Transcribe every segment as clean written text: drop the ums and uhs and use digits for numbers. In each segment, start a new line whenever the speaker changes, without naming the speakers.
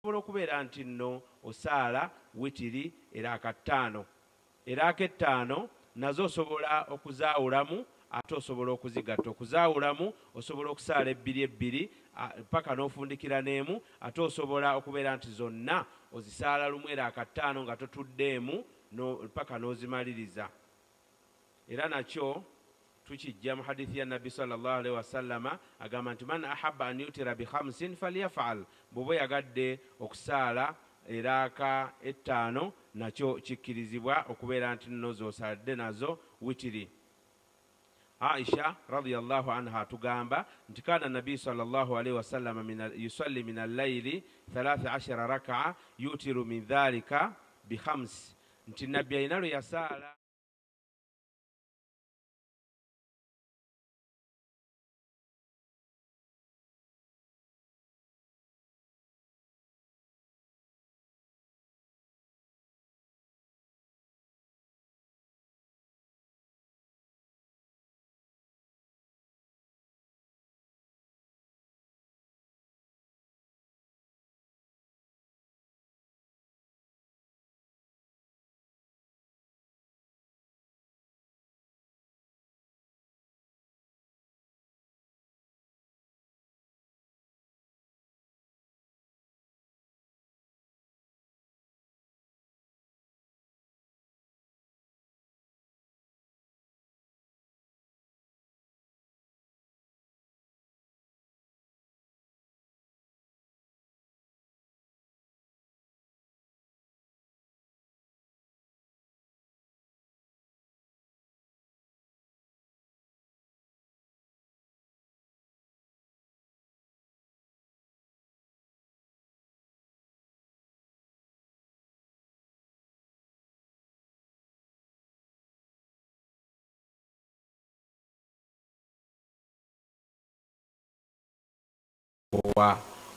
Osobola okubeera nti nno osaala witiri eraaka 5. Eraaka 5 nazo osobola okuzaawulamu, ate osobola okuzigatta. Okuzaawulamu osobola okusaala ebbiri ebbiri paka n'ofundikira n'emu, ate osobola okubeera nti zonna ozisaala lumu eraaka 5 nga totuddeemu paka n'ozimaliriza. Era nakyo tukijja mu hadithi ya Nabbi sallallahu alaihi wasallama, agamba nti man ahabba an yutira bi khamsin falyafal, bw'oba oyagadde okusaala eraaka 5 nakyo kikkirizibwa okubeera nti nno z'osaladde nazo witiri. Aisha radhiyallahu anha atugamba nti kana Nabii sallallahu alaihi wasallam yusalli min al-layli 13 raka'a yutiru min dhalika bi khams, nti Nabbi alina lwe yasaala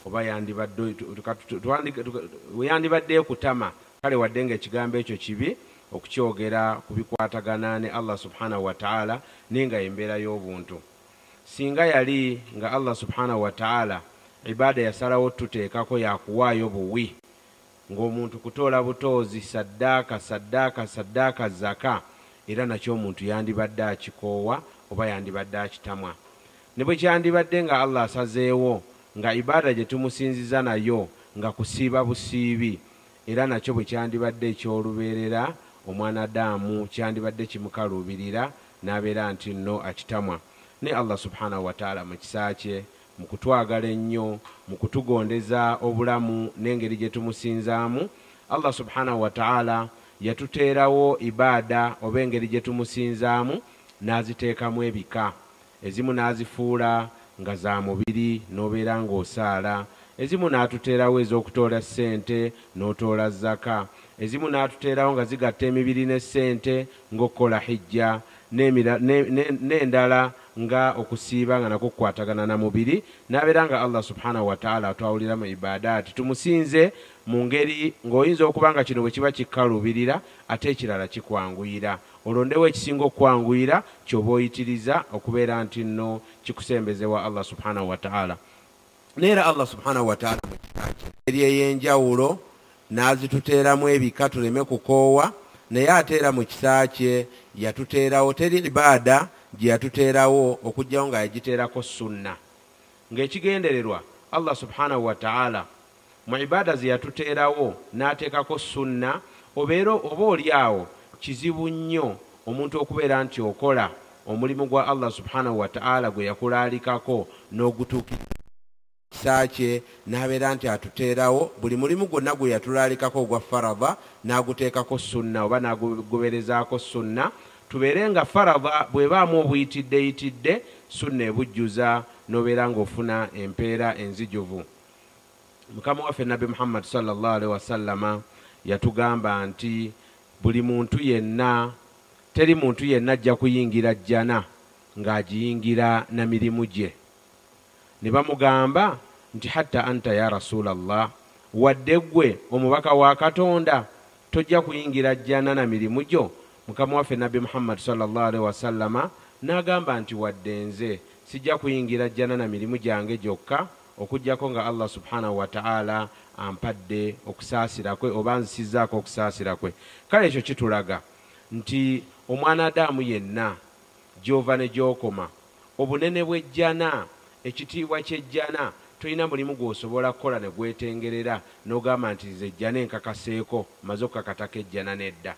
oba yandibadde kutama, kale wadde ng'ekigambo ekyo kibi okukyogera ku bikwatagana ne Allah subhanahu wa ta'ala, naye nga embeera y'obuntu. Singa yali nga Allah subhanahu wa ta'ala ibaada yasalawo tuteekako yakuwaayo buwi, ng'omuntu kutoola butoozi saddaaka saddaaka saddaaka zaka, era nakyo omuntu yandibadde akikoowa oba yandibadde akitamwa. Ne bwe kyandibadde nga Allah asazeewo nga ibaada gye tumusinziza nayo nga kusiiba busiibi, era nakyo bwe kyandibadde eky'olubeerera omwana Adamu kyandibadde kimukaluubirira n'abeera nti nno akitamwa. Ne Allah subhanahu wa ta'ala mu kisa kye, mu kutwagala ennyo, mu kutugondeza obulamu n'engeri gye tumusinzaamu, Allah subhanahu wa ta'ala yatuteerawo ibaada oba engeri gye tumusinzaamu n'aziteekamu ebika. Ezimu n'azifuula nga za mubiri n'obeera ng'osaala, ezimu n'atuteerawo ez'okutoola ssente n'otoola zaka, ezimu n'atuteerawo nga zigatta emibiri ne ssente ng'okukola hijja, n'endala nga okusiiba nga nakwo kukwatagana na mubiri, n'abeera nga Allah subhanahu wa ta'ala atwawulira mu ibaadaati tumusinze mu ngeri ng'oyinza okuba nga kino bwe kiba kikkaluubirira ate ekirala kikwanguyira. Olondewo ekisinga okwanguyira ky'oba oyitiriza okubeera nti nno kikusembezebwa Allah subhanahu wa ta'ala. Neera Allah subhanahu wa ta'ala mu kika kye eri ey'enjawulo n'azituteeramu ebika tuleme kukoowa, naye ate era mu kisa kye yatuteerawo teri ibaada gye yatuteerawo okuggyawo nga yagiteerako sunna. Ng'ekigendererwa Allah subhanahu wa ta'ala mu ibaada ze yatuteerawo n'ateekako sunna, obeera oba oli awo kizibu nnyo omuntu okubeera nti okola omulimu gwa Allah subhanahu wa ta'ala gwe yakulaalikako n'ogutuukiriza kisa kye, n'abeera nti atuteerawo buli mulimu gwonna gwe yatulaalikako ogwa faradha n'aguteekako sunna oba n'agugoberezaako sunna, tubeere nga faradha bw'ebaamu obuyitiddeyitidde sunna ebujjuza n'obeera ng'ofuna empeera enzijuvu. Mukama waffe Nabbi Muhammad sallallahu alaihi wasallama yatugamba nti buli muntu yenna, teri muntu yenna ajja kuyingira jjana ng'agiyingira na mirimu gye. Ne bamugamba nti hatta anta ya Rasulallah, wadde ggwe omubaka wa Katonda tojja kuyingira jjana na mirimu gyo? Mukama waffe Nabbi Muhammad sallallahu alaihi wasallama n'agamba nti wadde nze sijja kuyingira jjana na mirimu gyange gyokka okuggyako nga Allah subhanahu wa ta'ala ampadde okusaasira kwe oba nzisizzaako okusaasira kwe. Kale ekyo kitulaga nti omwana Adamu yenna gy'ova ne gy'okoma, obunene bw'ejjana, ekitiibwa ky'ejjana, tolina mulimu gw'osobola kukola ne gwetengerera n'ogamba nti nze ejjana enkakaseeko, mmaze okukakatako ejjana. Nedda,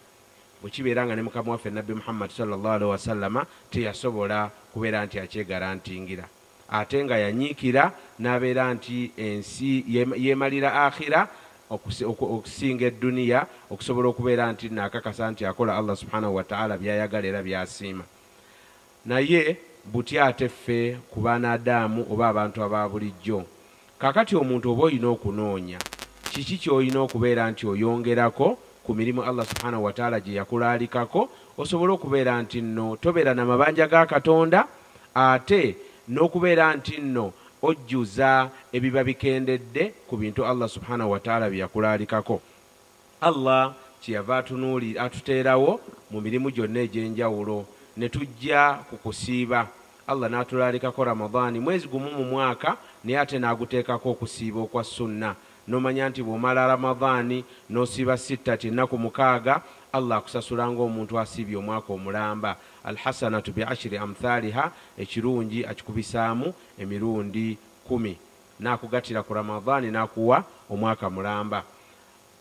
bwe kibeera nga ne mukama waffe Nabbi Muhammad sallallahu alaihi wasallama teyasobola kubeera nti akyegarantingira, ate nga yanyiikira n'abeera nti ensi yeemalira akhira okusinga edduniya, okusobola okubeera nti naakakasa nti akola Allah subhanahu wa ta'ala by'ayagala era by'asiima. Naye butya ate ffe ku baana Adamu oba abantu aba bulijjo? Kaakati omuntu oba olina okunoonya kiki ky'olina okubeera nti oyongerako ku mirimu Allah subhanahu wa ta'ala gye yakulaalikako, osobole okubeera nti nno tobeera na mabanja ga Katonda, ate n'okubeera nti nno ojjuza ebiba bikendedde ku bintu Allah subhanahu wa ta'ala bye yakulaalikako. Allah kyeyava atuteerawo mu mirimu gyonna egy'enjawulo. Ne tujja ku kusiiba, Allah n'atulaalikako Ramadhaani, mwezi gumu mu mwaka, naye ate n'aguteekako okusiiba okwa sunna. N'omanya nti bw'omala Ramadhaani n'osiiba sittati, ennaku 6, Allah akusasula ng'omuntu asiibye omwaka omulamba. Alhasanatu bi ashri amthaliha, ekirungi akikubisaamu emirundi 10, n'akugattira ku Ramadhaani n'akuwa omwaka mulamba.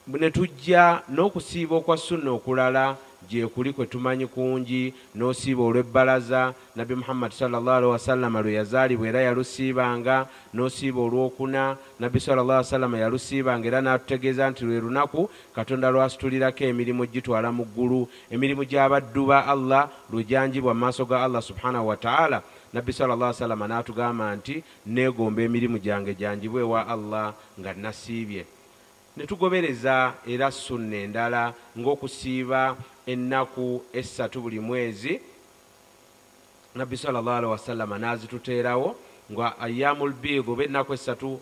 Ne tujja n'okusiiba okwa sunna okulala gyekuli kwe tumanyi kungi, n'osiiba olw'ebbalaza Nabbi Muhammad sallallahu alaihi wasallama lwe yazaalibwa era yalusiibanga, n'osiiba olwokuna Nabbi sallallahu alaihi wasallama yalusiibanga era n'atutegeeza nti lwe lunaku Katonda lwasitulirako emirimu gitwala mu ggulu, emirimu gy'abaddu ba Allah lwe gyanjibwa mu maaso ga Allah subhanahu wa ta'ala. Nabbi sallallahu alaihi wasallama n'atugamba nti neegomba emirimu gyange gyanjibwe ewa Allah nga nasiibye. Ne tugobereza era sunna endala ng'okusiiba ennaku 3 buli mwezi, Nabbi sallallahu alaihi wasallama n'azituteerawo nga ayyamul biidh, oba ennaku 3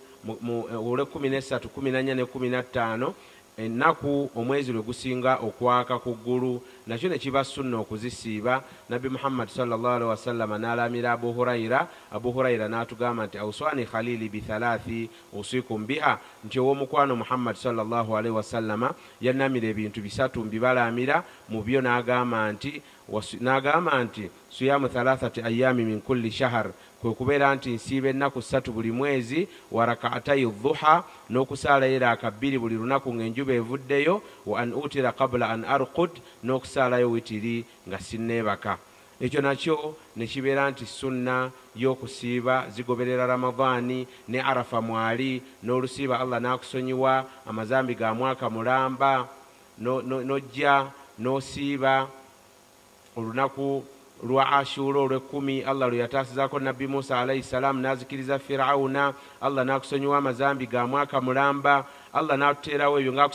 olw'ekkumi n'essatu, 14 ne 15, ennaku omwezi lwe gusinga okwaka ku ggulu, nakyo ne kiba sunna okuzisiiba. Nabbi Muhammad sallallahu alaihi wasallama n'alamira Abu Huraira, Abu Huraira n'atugamba nti awsani khalili bi thalathi usikum biha, nti ow'omukwano Muhammad sallallahu alaihi wasallama yannamira ebintu 3 mbibalamira mu byo, n'agamba nti siyamu thalathati ayyami min kulli shahr, kwe kubeera nti nsiiba ennaku 3 buli mwezi, wa rak'atayi dhuha, n'okusaalayo eraaka 2 buli lunaku ng'enjuba evuddeyo, wa an utira qabla an arqud, n'okusaalayo witiri nga sinneebaka. Ekyo nakyo ne kibeera nti sunna y'okusiiba zigoberera Ramadhaani ne Arafa mwali, n'olusiiba Allah n'akusonyiwa amazambi ga mwaka mulamba, n'ojja n'osiiba olunaku lwa Ashura olw'ekkumi Allah lwe yataasizaako Nabbi Musa alayhi salaam n'azikiriza Firawuna, Allah n'akusonyiwa amazambi ga mwaka mulamba. Allah n'atuteerawo ebyo nga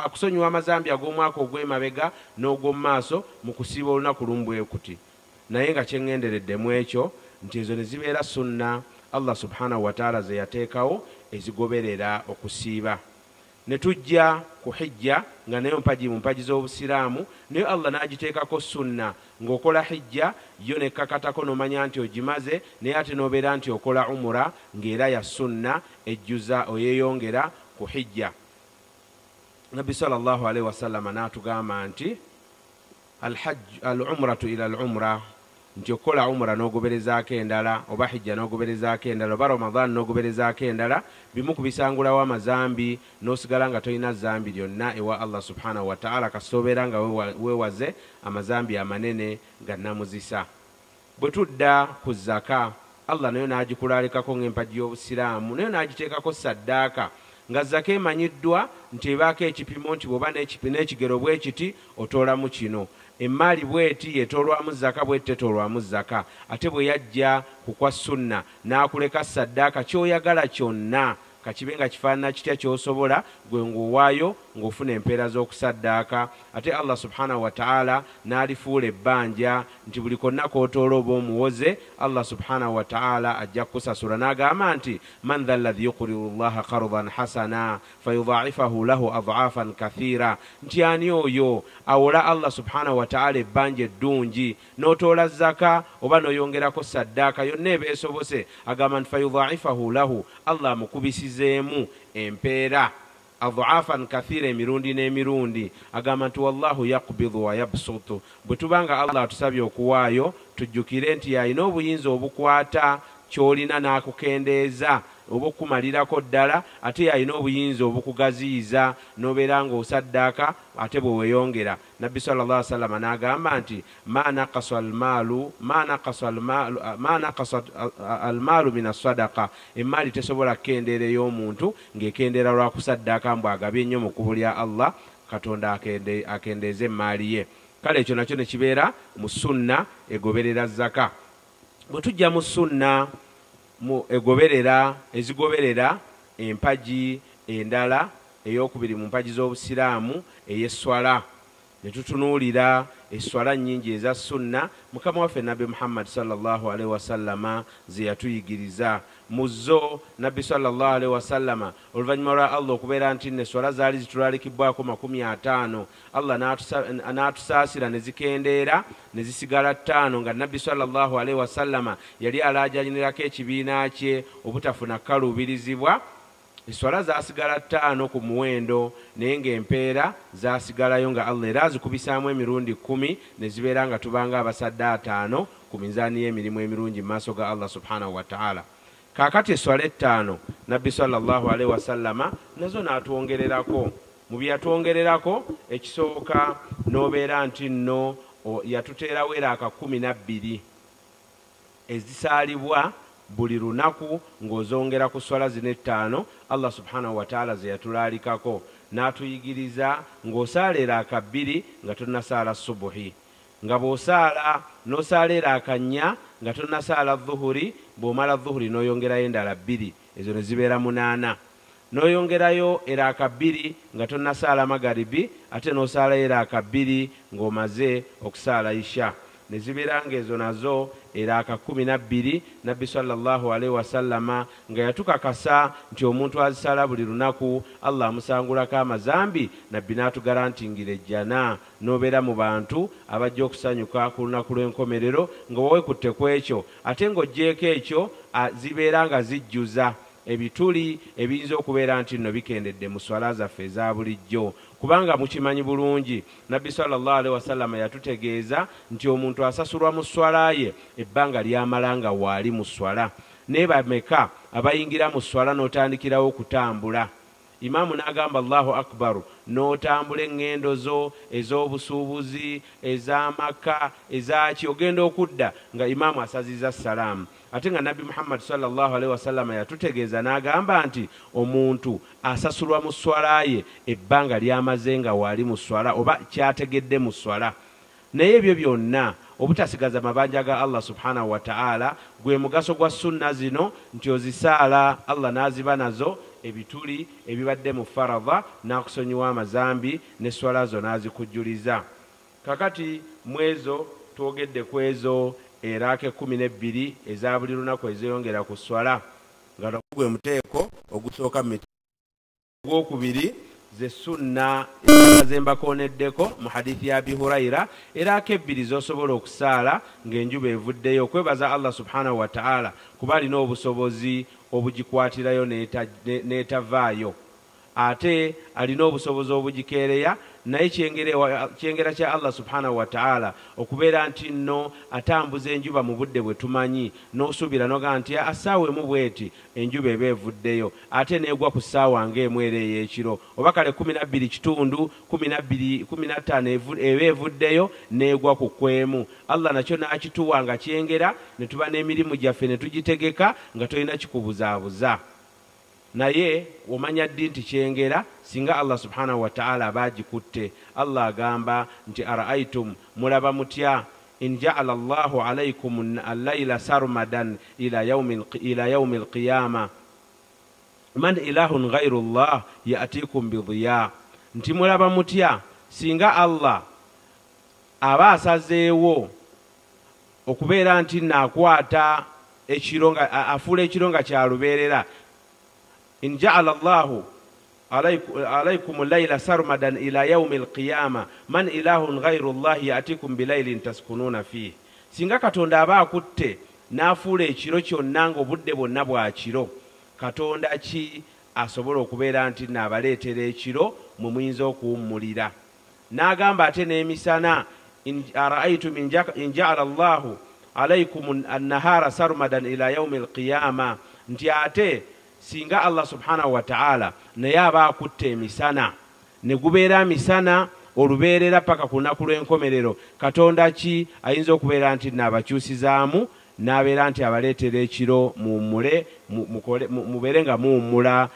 akusonyiwa amazambi ag'omwaka ogw'emabega n'ogw'omu maaso mu kusiiba olunaku lumu bwe kuti. Naye nga kyeŋŋenderedde mu ekyo nti ezo ne zibeera sunna Allah subhanahu wa ta'ala ze yateekawo ezigoberera okusiiba. Ne tujja ku hijja nga nayo mpagi mu mpagi z'obusiraamu, naye Allah n'agiteekako sunna ng'okola hijja yo nekkakatako n'omanya nti ogimaze, naye ate n'obeera nti okola umura ng'era ya sunna ejjuza oyeeyongera ku hijja. Nabbi sallallahu alaihi wasallama n'atugamba nti al-umratu ila al-umra, nti okola umra n'ogoberezaako endala, oba hijja n'ogoberezaako endala, oba Ramadhan n'ogoberezaako endala, bimu ku bisangulawo amazambi n'osigala nga tolina zambi lyonna ewa Allah subhanahu wa ta'ala, kasita obeera nga weewaze amazambi amanene ga nnamuzisa. Bwe tudda ku zaka, Allah nayo n'agikulaalikako ng'empagi y'obusiraamu, nayo n'agiteekako saddaaka, nga zaka emanyiddwa nti ebaako ekipimo nti bw'oba n'ekigero bwe kiti otoolamu kino, emmaali bw'eti yetoolwamu zaka, bw'eti tetoolwamu zaka. Ate bwe yajja ku kwa sunna n'akuleka saddaaka ky'oyagala kyonna, Kakibe nga kifaanana kitya ky'osobola gwe ng'owaayo ng'ofuna empeera z'okusaddaaka. Ate Allah subhanahu wa ta'ala n'alifuula ebbanja nti buli konna k'otoola oba omuwoze, Allah subhanahu wa ta'ala ajja kukusasula. N'agamba nti man dha alladhi yuqridu llaha qardan hasana fayudha'ifahu lahu adhafan kathira, nti ani oyo awola Allah subhanahu wa ta'ala ebbanja eddungi n'otoola zaka oba n'oyongerako saddaaka yonna eba esobose, agamba nti fayudha'ifahu lahu, Allah amukubisizeemu empeera adhafan kathira, emirundi n'emirundi. Agamba nti wallahu yaqbidu wa yabsutu. Bwe tubanga Allah atusabye okuwaayo, tujjukire nti yalina obuyinza obukwata ky'olina n'akukendeeza oba okumalirako ddala, ate yalina obuyinza obukugaziyiza n'obeera ng'osaddaaka ate bwe weeyongera. Nabbi sallallahu alaihi wasallam n'agamba nti ma naqasa almaalu min as-sadaqa, emmaali tesobola kukendeera ey'omuntu ng'ekendeera lwa kusaddaaka mbu agabye ennyo mu kkubo lya Allah, Katonda akendeeze emmaali ye. Kale ekyo nakyo ne kibeera mu sunna egoberera zaka. Bwe tujja mu sunna mu egoberera ezigoberera empagi endala ey'okubiri mu mpagi z'obusiraamu ey'esswala, ne tutunuulira esswala nnyingi eza sunna Mukama waffe Nabbi Muhammad sallallahu alaihi wasallama ze yatuyigiriza. Mu zo Nabbi sallallahu alaihi wasallama oluvannyuma lwa Allah okubeera nti nno esswala zaali zitulalikibwako 50, Allah n'atusaasira ne zikendeera ne zisigala 5, nga Nabbi sallallahu alaihi wasallama yali alaajanirako ekibiina kye obutafuna kkaluubirizibwa. Esswala zaasigala 5 ku muwendo, naye ng'empeera zaasigalayo nga Allah era azikubisaamu emirundi 10 ne zibeera nga tubanga abasadde 5 ku minzaani y'emirimu emirungi mu maaso ga Allah subhanahu wa ta'ala. Kaakati esswala 5 Nabbi sallallahu alaihi wasallama nazo n'atwongererako. Mu bye yatwongererako, ekisooka n'obeera nti nno yatuteerawo eraaka 12 ezisaalibwa buli lunaku ng'ozongera ku swala zino 5 Allah subhanahu wa ta'ala ze yatulaalikako. N'atuyigiriza ng'osaala eraaka 2 nga tonnasaala subuhi, nga bw'osaala n'osaala eraaka 4 nga tonnasaala dhuhuri, bw'omala dhuhuri n'oyongerayo endala 2, ezo ne zibeera 8. N'oyongerayo eraaka 2 nga tonnasaala magaribi, ate n'osaalayo eraaka 2 ng'omaze okusaala isha, ne zibeera ng'ezo nazo eraaka 12. Nabbi sallallahu alaihi wasallama nga yatukakasa nti omuntu azisaala buli lunaku Allah amusangulako amazambi, Nabbi n'atugarantingira ejjana n'obeera mu bantu abajja okusanyuka ku lunaku lw'enkomerero nga weekutte ku ekyo. Ate ng'oggyeeko ekyo, zibeera nga zijjuza ebituli ebiyinza okubeera nti nno bikendedde mu swala zaffe eza bulijjo, kubanga mukimanyi bulungi Nabbi sallallahu alaihi wasallama yatutegeeza nti omuntu asasulwa mu swala ye ebbanga ly'amala nga waali mu swala. Naye bameka abayingira mu swala n'otandikirawo okutambula, imaamu n'agamba Allahu akbaru, n'otambula eŋŋendo zo ez'obusuubuzi, ez'amaka, ezaki, ogenda okudda nga imaamu asaziza salaamu. Ate nga Nabbi Muhammad sallallahu alaihi wasallama yatutegeeza n'agamba nti omuntu asasulwa mu swala ye ebbanga ly'amaze nga waali mu swala oba kyategedde mu swala. Naye ebyo byonna obutasigaza mabanja ga Allah subhanahu wa ta'ala gwe mugaso gwa sunna zino, nti ozisaala Allah n'aziba nazo ebituli ebibadde mu faradha n'akusonyiwa amazambi n'esswala zo n'azikujjuliza. Kakati mwezo twogedde ku ezo eraaka 12 eza buli lunaku ezeyongera ku swala, nga gwe muteeko ogusooka mu ogwokubiri ze sunna zembakoneddeko mu hadithi ya Abi Huraira, eraaka 2 z'osobola okusaala ng'enjuba evuddeyo, okwebaza Allah subhanahu wa ta'ala kuba alina obusobozi obugikwatirayo n'etavaayo, ate alina obusobozi obugikeereya. Naye kyengera kya Allah subhanahu wa ta'ala okubeera nti nno atambuza enjuba mu budde bwe tumanyi, n'osuubira noga nti assaawa emu bweti enjuba eba evuddeyo, ate n'egwa ku ssaawa ng'emu era ey'ekiro, oba kale 12 kitundu 12 15 eba evuddeyo n'egwa ku kwemu. Allah nakyo n'akituwa nga kyengera, ne tuba n'emirimu gyaffe ne tugitegeka nga tolina kikubuzaabuza. Naye omanya ddi nti kyengera singa Allah subhanahu wa ta'ala aba agikutte. Allah agamba nti araaitum, mulaba mutya, in ja'ala Allahu alaykum al-layla sarmadan ila yawmi al-qiyama. Man ilahun ghayru llah yatikum bidhiya, nti mulaba mutya singa Allah aba asazeewo okubeera nti naakwata ekiro nga afuula ekiro nga kyalubeerera. In jaala llahu alaykum layla sarmadan ila yaumi alqiyama man ilahun ghayru llahi yatikum bilailin taskununa fihi, singa Katonda aba akutte n'afuula ekiro kyonna ng'obudde bwonna bwa kiro, Katonda ki asobola okubeera nti naabaleetera ekiro mwe muyinza okuwummulira? N'agamba ate n'emisana, araaitum in jaala llahu alaykum annahara sarmadan ila yaumi alqiyama, nti ate singa Allah subhanahu wa ta'ala naye aba akutte emisana ne gubeera misana olubeerera paka ku lunaku lw'enkomerero, Katonda ki ayinza okubeera nti naabakyusizaamu n'abeera nti abaleetera ekiro muwummule, mubeere nga muwummula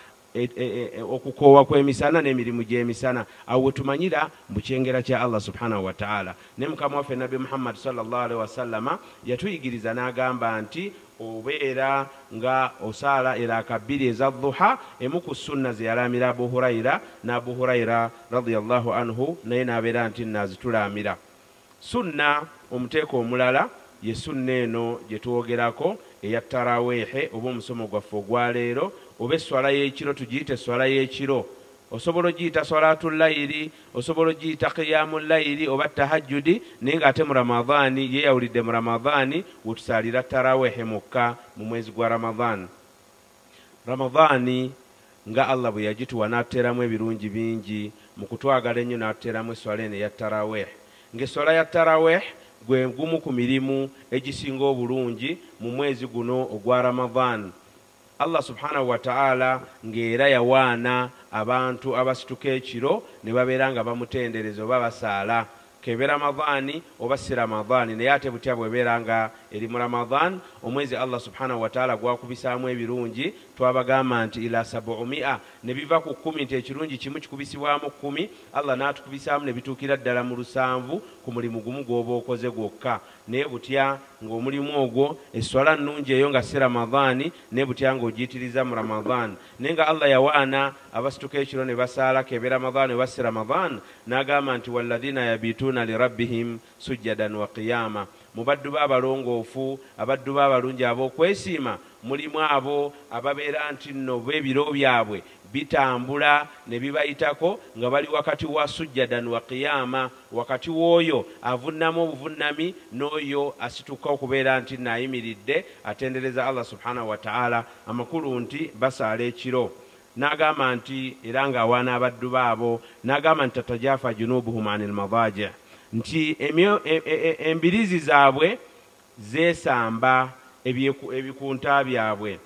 okukoowa kw'emisana n'emirimu gy'emisana. Awo we tumanyira mu kyengera kya Allah subhanahu wa ta'ala. Ne mukama waffe Nabbi Muhammad sallallahu alaihi wasallama yatuyigiriza n'agamba nti obeera nga osaala eraaka bbiri eza dhuha, emu ku sunna ze yalamira Abu Huraira, ne Abu Huraira radiyallahu anhu naye n'abeera nti naazitulamira. Sunna omuteeko omulala ye sunna eno gye twogerako eya taraweehe, oba omusomo gwaffe ogwaleero, oba esswala y'ekiro, tugiyite esswala y'ekiro. Osobola ogiyita swalatul layiri, osobola ogiyita qiyamul layiri oba tahajjudi, naye ng'ate mu Ramadhaani yeeyawulidde mu Ramadhaani wetusaalira taraweehe mukka mu mwezi gwa Ramadhaani. Ramadhaani nga Allah bwe yagituwa n'atuteeramu ebirungi bingi mu kutwagala ennyo, n'atuteeramu esswala eno eya taraweehe. Ng'esswala ya taraweehe gwe gumu ku mirimu egisinga obulungi mu mwezi guno ogwa Ramadhaani. Allah subhanahu wa ta'ala ng'era yawaana abantu abasituka ekiro ne babeera nga bamutendereza oba basaala, kebe Ramadhaani oba si Ramadhaani, naye ate butya bw'ebeera nga eri mu Ramadhaan, omwezi Allah subhanahu wa ta'ala gwakubisaamu ebirungi. Twabagamba nti ila 700 ne biva ku 10, nti ekirungi kimu kikubisibwamu 10, Allah n'atukubisaamu ne bituukira ddala mu 7 ku mulimu gumu gw'oba okoze gwokka. Naye butya ng'omulimu ogwo esswala nnungi eyo nga si Ramadhaani, naye butya ng'ogiyitiriza mu Ramadhaan. Naye nga Allah yawaana abasituka ekiro ne basaala kebe Ramadhaani oba si Ramadhaan, n'agamba nti walladhina yabituuna lirabbihim sujjadan wa qiyama, mu baddu b'abalongoofu, abaddu b'abalungi ab'okwesiima, mulimu abo ababeera nti nno b'ebiro byabwe bitambula ne bibayitako nga bali wakati wa sujjadan wa qiyama, wakati w'oyo avunnamu obuvunnami n'oyo asituka okubeera nti naayimiridde atendereza Allah subhanahu wa ta'ala. Amakulu nti basaala ekiro. N'agamba nti era ng'awaana abaddu baabo, n'agamba nti tatajafa junubuhum anil madaji, nti embirizi zaabwe zeesamba ebikunta byabwe.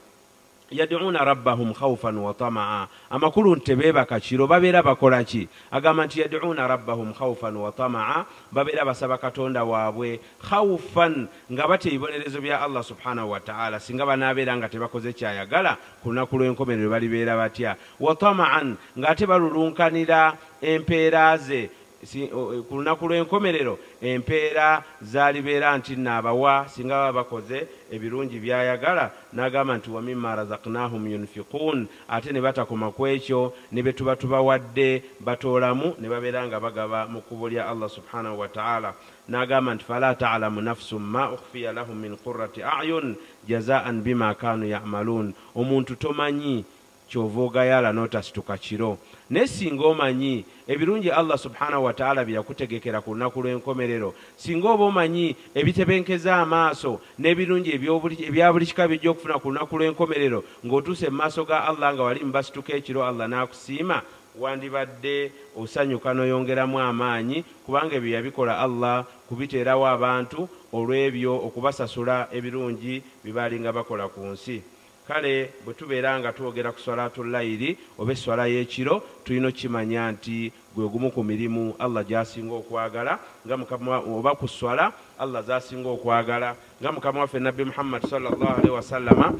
Yad'una rabbahum khawfan wa tamaa, amakulu nti tebeebaka kiro, babeera bakola ki? Agamba nti yad'una rabbahum khawfan wa tamaa, babeera basaba Katonda waabwe khawfan, nga batya ebibonerezo bya Allah subhanahu wa ta'ala, singa banaabeera nga tebakoze kyayagala ku lunaku lw'enkomerero balibeera batya. Wa tamaan, ng'ate balulunkanira empeera ze ku lunaku lw'enkomerero, empeera zaalibeera nti naabawa singa baba bakoze ebirungi by'ayagala. N'agamba nti wa mimma razaqnahum yunfiquun, ate ne batakoma ku ekyo, ne be tuba tubawadde batoolamu ne babeera nga bagaba mu kkubo lya Allah subhanahu wa ta'ala. N'agamba nti fala ta'lamu nafsun ma ukhfiya lahum min qurrati a'yun jazaan bima kanu ya'maluun, omuntu tomanyi ky'ova ogayala n'otasituka kiro, naye singa omanyi ebirungi Allah subhanahu wa ta'ala bye yakutegekera ku lunaku lw'enkomerero, singa oba omanyi ebitebenkeza amaaso n'ebirungi ebya buli kika by'ojja okufuna ku lunaku lw'enkomerero, ng'otuuse mu maaso ga Allah nga wali mubasituka ekiro Allah n'akusiima, wandibadde osanyuka n'oyongeramu amaanyi, kubanga ebyo yabikola Allah kubiteerawo abantu olw'ebyo okubasasula ebirungi bye baalinga bakola ku nsi. Kale bwe tubeera nga twogera ku swalatul layiri oba esswala y'ekiro, tulina okukimanya nti gwe gumu ku mirimu Allah gy'asinga okwagala, nga mukama oba ku swala Allah z'asinga okwagala, nga mukama waffe Nabbi Muhammad sallallahu alaihi wasallama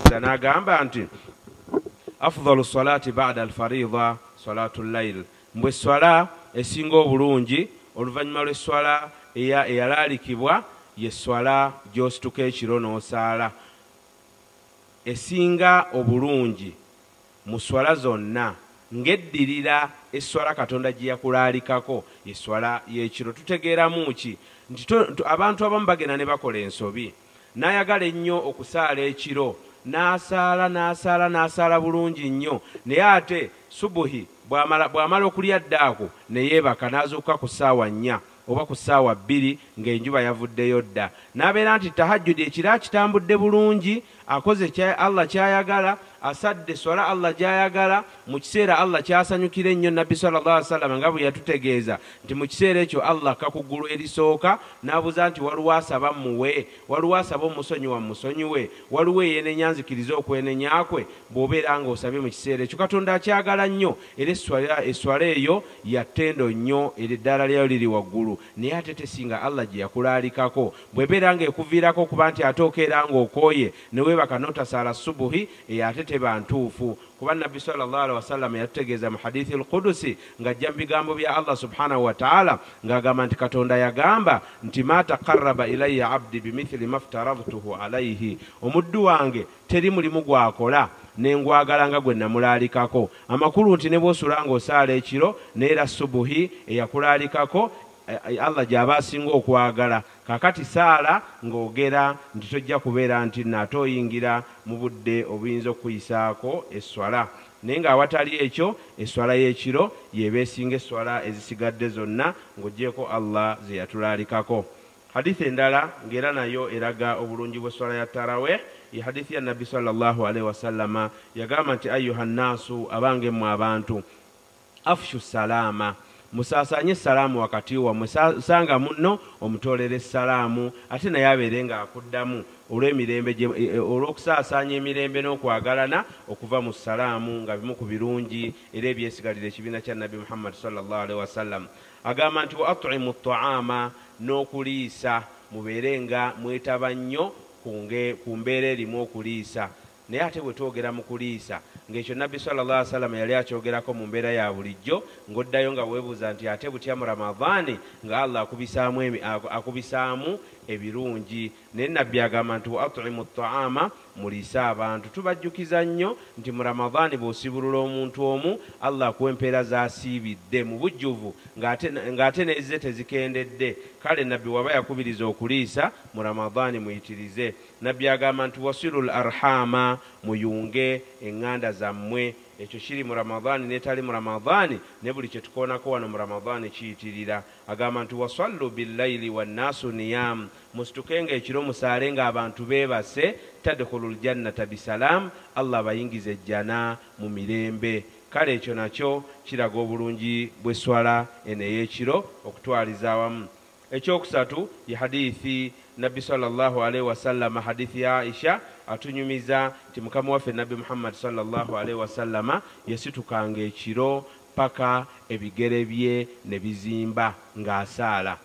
n'agamba nti afdalu salati ba'da al-fariidha salatul layl, mbwe esswala esinga obulungi oluvannyuma lw'esswala eyalaalikibwa ye swala gy'osituka ekiro n'osaala. Esinga obulungi mu swala zonna ng'eddirira esswala Katonda gye yakulaalikako, esswala y'ekiro. Tutegeeramu ki nti abantu abamu bagenda ne bakola ensobi, n'ayagala ennyo okusaala ekiro, n'asaala n'asaala n'asaala bulungi nnyo, naye ate subuhi bw'amala okulya ddaako ne yeebaka n'azuukuka ku ssaawa 4 oba ku ssaawa 2 ng'enjuba yavuddeyo dda, n'abeera nti tahajjudi ekiro akitambudde bulungi, akoze Allah ky'ayagala, asadde swala Allah gy'ayagala mu kiseera Allah ky'asanyukira ennyo. Nabbi sallallahu alaihi wasallam nga bwe yatutegeeza nti mu kiseera ekyo Allah akka ku ggulu erisooka n'abuuza nti waliwo asaba muwe, waliwo asaba omusonyiwa musonyiwe, waliwo eyenenya nzikiriza okwenenya kwe. Bw'obeera ng'osabye mu kiseera ekyo Katonda akyagala nnyo, era esswala eyo ya ttendo nnyo, era eddaala lyayo liri waggulu, naye ate tesinga Allah gye yakulaalikako. Bw'ebeera ng'ekuviirako okuba nti ate okeera ng'okooye ne weebaka n'otasaala subuhi, eyo ate teba ntuufu. Kuba Nabbi sallallahu alaihi wasallam yatutegeeza mu hadithi al-Qudusi ng'ajja mu bigambo bya Allah subhanahu wa ta'ala ng'agamba nti Katonda yagamba nti ma taqarraba ilayya abdi bimithli ma aftaradtuhu alayhi, omuddu wange teri mulimu gwakola nengwagala nga gwe namulaalikako. Amakulu nti ne bw'osula ng'osaala ekiro neera subuhi eyakulaalikako Allah gy'aba asinga okwagala. Kaakati saala ng'ogera nti tojja kubeera nti nate oyingira mu budde obuyinza okuyisaako esswala, naye ng'awatali ekyo esswala y'ekiro y'eba esinga esswala ezisigadde zonna ng'oggyeko Allah ze yatulaalikako. Hadithi endala ng'era nayo eraga obulungi bw'esswala ya tarawih ye hadithi ya Nabbi sallallahu alaihi wasallama, yagamba nti ayyuha nnaasu, abange mmwe abantu, afshu salaama, musaasaanye essalaamu wakati wammwe, sanga munno omutoolera essalaamu ate naye abeere ng'akuddamu olw'emirembe olw'okusaasaanya emirembe n'okwagalana okuva mu ssalaamu, nga bimu ku birungi era ebyesigalira ekibiina kya Nabbi Muhammad sallallahu alaihi wasallam. Agamba nti wa at'imu tta'ama, n'okuliisa, mubeere nga mwetaba nnyo ku mbeera erimu okuliisa. Naye ate bwe twogera mu kuliisa ng'ekyo Nabbi sallallahu alaihi wasallam yali akyogerako mu mbeera ya bulijjo, ng'oddayo nga weebuuza nti ate butya mu Ramadhaani nga Allah akubisaamu ebirungi. Naye Nabbi agamba nti wa at'imu tta'ama, muliise abantu. Tubajjukiza nnyo nti mu Ramadhaani bw'osibulula omuntu omu Allah akuwa empeera z'asiibidde mu bujjuvu ng'ate n'ezze tezikendedde. Kale Nabbi waba yakubiriza okuliisa mu Ramadhaani muyitirize. Nabbi agamba nti wasilul arhama, muyunge eŋŋanda zammwe. Ekyo kiri mu Ramadhaani n'etali mu Ramadhaani, ne buli kye tukoonako wano mu Ramadhaani kiyitirira. Agamba nti wasallu billayli wannaasu niyam, musitukenga ekiro musaale ng'abantu beebase, tadkhulul jannata bisalaam, Allah abayingiza ejjana mu mirembe. Kale ekyo nakyo kiraga obulungi bw'esswala eno ey'ekiro okutwaliza awamu. Ekyokusatu ye hadithi Nabbi sallallahu alaihi wasallama, hadithi ya Aisha atunyumiza nti mukama waffe Nabbi Muhammad sallallahu alaihi wasallama yasitukanga ekiro paka ebigere bye ne bizimba ng'asaala.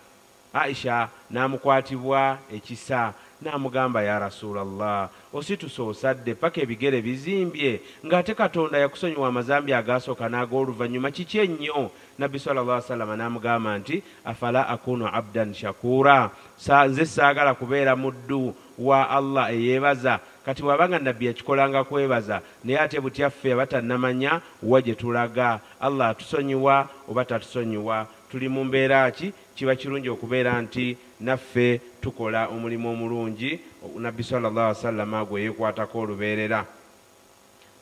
Aisha n'amukwatibwa ekisa n'amugamba, ya Rasulallah, osituse osadde paka ebigere bizimbye ng'ate Katonda yakusonyiwa amazambi agaasooka n'ag'oluvannyuma, kiki ennyo? Nabbi sallallahu alaihi wasallam n'amugamba nti afala akunu abdan shakura, nze saagala kubeera muddu wa Allah eyeebaza. Kati bw'abanga Nabbi yakikolanga kwebaza, naye ate butya ffe abatannamanya wa gye tulaga, Allah atusonyiwa oba tatusonyiwa, tuli mu mbeera ki? Kiba kirungi okubeera nti naffe tukola omulimu omulungi Nabbi sallallahu alaihi wasallam gwe yeekwatako olubeerera.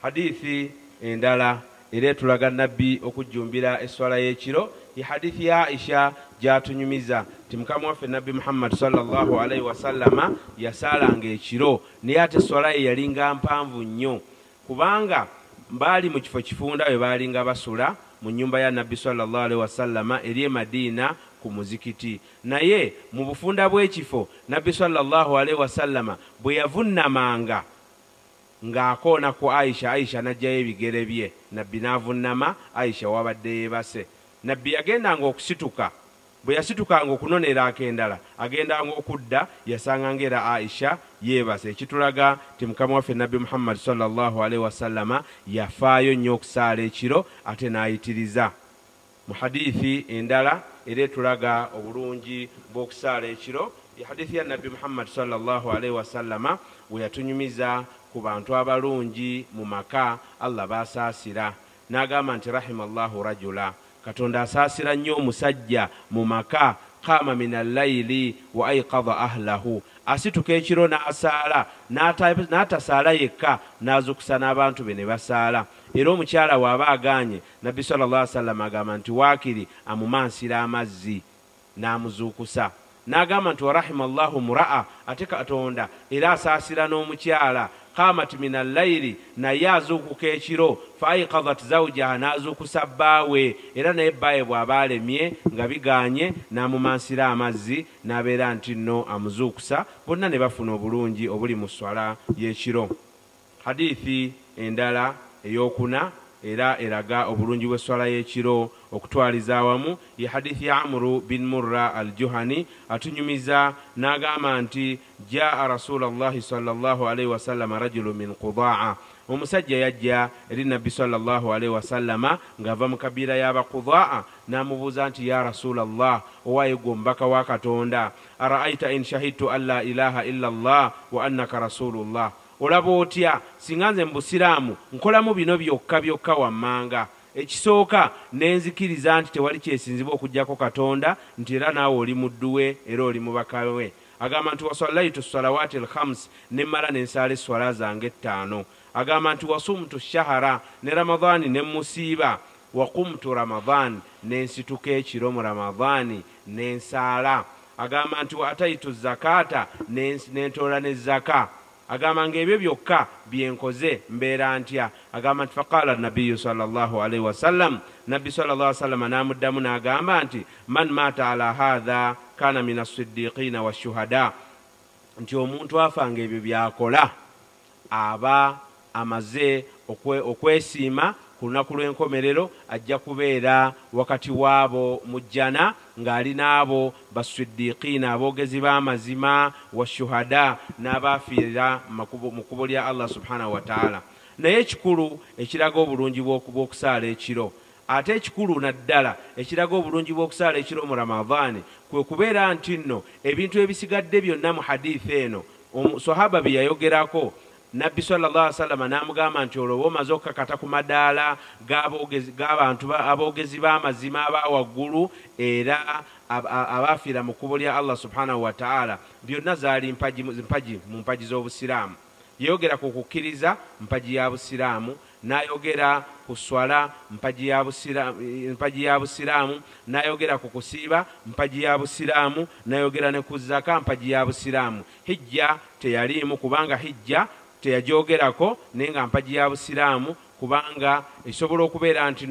Hadithi endala era etulaga Nabbi okujjumbira esswala y'ekiro ye hadithi ya Aisha gy'atunyumiza nti mukama waffe Nabbi Muhammad sallallahu alaihi wasallama yasaalanga ekiro, naye ate esswala ye yalinga mpanvu nnyo, kubanga baali mu kifo kifunda we baalinga basula mu nnyumba ya Nabbi sallallahu alaihi wasallama eri e Madiina ku muzikiti. Naye mu bufunda bw'ekifo Nabbi sallallahu alaihi wasallama bwe yavunnamanga ng'akoona ku Aisha, Aisha n'aggyayo ebigere bye, Nabbi n'avunnama, Aisha wabadde yeebase. Nabbi yagendanga okusituka, bwe yasitukanga okunonera ak'endala agendanga okudda yasanganga era Aisha yeebase, ekitulaga nti mukama waffe Nabbi Muhammad sallallahu alaihi wasallama yafaayo nnyo okusaala ekiro ate n'ayitiriza. Mu hadithi endala era etulaga obulungi bw'okusaala ekiro ye hadithi ya Nabbi Muhammad sallallahu alaihi wasallama we yatunyumiza ku bantu abalungi mu maka Allah basaasira. N'agamba nti rahimallahu rajula, Katonda asaasira nnyo omusajja mu maka, qama min allayli wa ayqadha ahlahu, asituka ekiro n'asaala, n'atasaala yekka n'azukusa n'abantu be ne basaala. Era omukyala bw'aba agaanye, Nabbi sallallahu alaihi wasallam agamba nti waakiri amumansira amazzi n'amuzuukusa. N'agamba nti warahimallahu mura'a, ate Katonda era asaasira n'omukyala, qamat min allayli, naye azuukuka ekiro, fa ayqadhat zawjaha, n'azuukusa bbaawe, era naye bbaawe bw'aba alemye nga bigaanye n'amumansira amazzi n'abeera nti nno amuzuukusa, bonna ne bafuna obulungi obuli mu swala y'ekiro. Hadithi endala ey'okuna era eraga obulungi bw'esswala y'ekiro okutwaliza awamu ye hadithi ya Amru bin Murra al-Juhani, atunyumiza n'agamba nti jaa Rasulallahi sallallahu alaihi wasallama rajulu min Qudaa, omusajja yajja eri Nabbi sallallahu alaihi wasallama ng'ava mu kabiira y'Abaqudaa, n'amubuuza nti ya Rasulallah, owaaye ggwe omubaka wa Katonda, araaita in shahidtu an la ilaha illa Allah wa annaka rasulullah, olaba otya singa nze mu busiraamu nkolamu bino byokka byokka wammanga? Ekisooka nenzikiriza nti tewali kyesinzibwa okuggyako Katonda, nti era naawe oli muddu we era oli mubaka we. Agamba nti wasallaitu salawaati alkhams, nemmala nensaala esswala zange ettaano. Agamba nti wasumtu shahara, ne Ramadhaani ne musiiba, waqumtu Ramadhaan, nensituka ekiro mu Ramadhaani nensaala. Agamba nti wa ataitu zakata, nentoola ne zaka. Agamba ng'ebyo byokka byenkoze mbeera ntya? Agamba nti faqala nabbiyu sallallahu alaihi wasallam, Nabbi sallallahu alaihi wasallam n'amuddamu n'agamba nti man maata ala hadha kana min assiddiqina washuhada, nti omuntu afa ng'ebyo by'akola aba amaze okwesiima ku lunaku lw'enkomerero, ajja kubeera wakati waabo mu jjana ng'ali n'abo bassiddiqiina, aboogezi b'amazima, washuhada, n'abaafiira mu kkubo lya Allah subhanahu wa ta'ala. Naye ekikulu ekiraga obulungi bw'okusaala ekiro, ate ekikulu naddala ekiraga obulungi bw'okusaala ekiro mu Ramadhaani, kwe kubeera nti nno ebintu ebisigadde byonna mu hadithi eno sahaba bye yayogerako, Nabbi sallallahu alaihi wasallam n'amugamba nti olwo omaze okukakata ku madaala g'abantu aboogezi b'amazima aba waggulu era abaafiira mu kkubo lya Allah subhanahu wa ta'ala, byonna zaali mpagi mu mpagi z'obusiraamu. Yayogera ku kukkiriza, mpagi ya busiraamu, n'ayogera ku swala, mpagi ya busiraamu, n'ayogera ku kusiiba, mpagi ya busiraamu, n'ayogera ne ku zaka, mpagi ya busiraamu. Hijja teyaliimu kubanga hijja teyagyogerako, naye nga mpagi ya busiraamu, kubanga esobola okubeera nti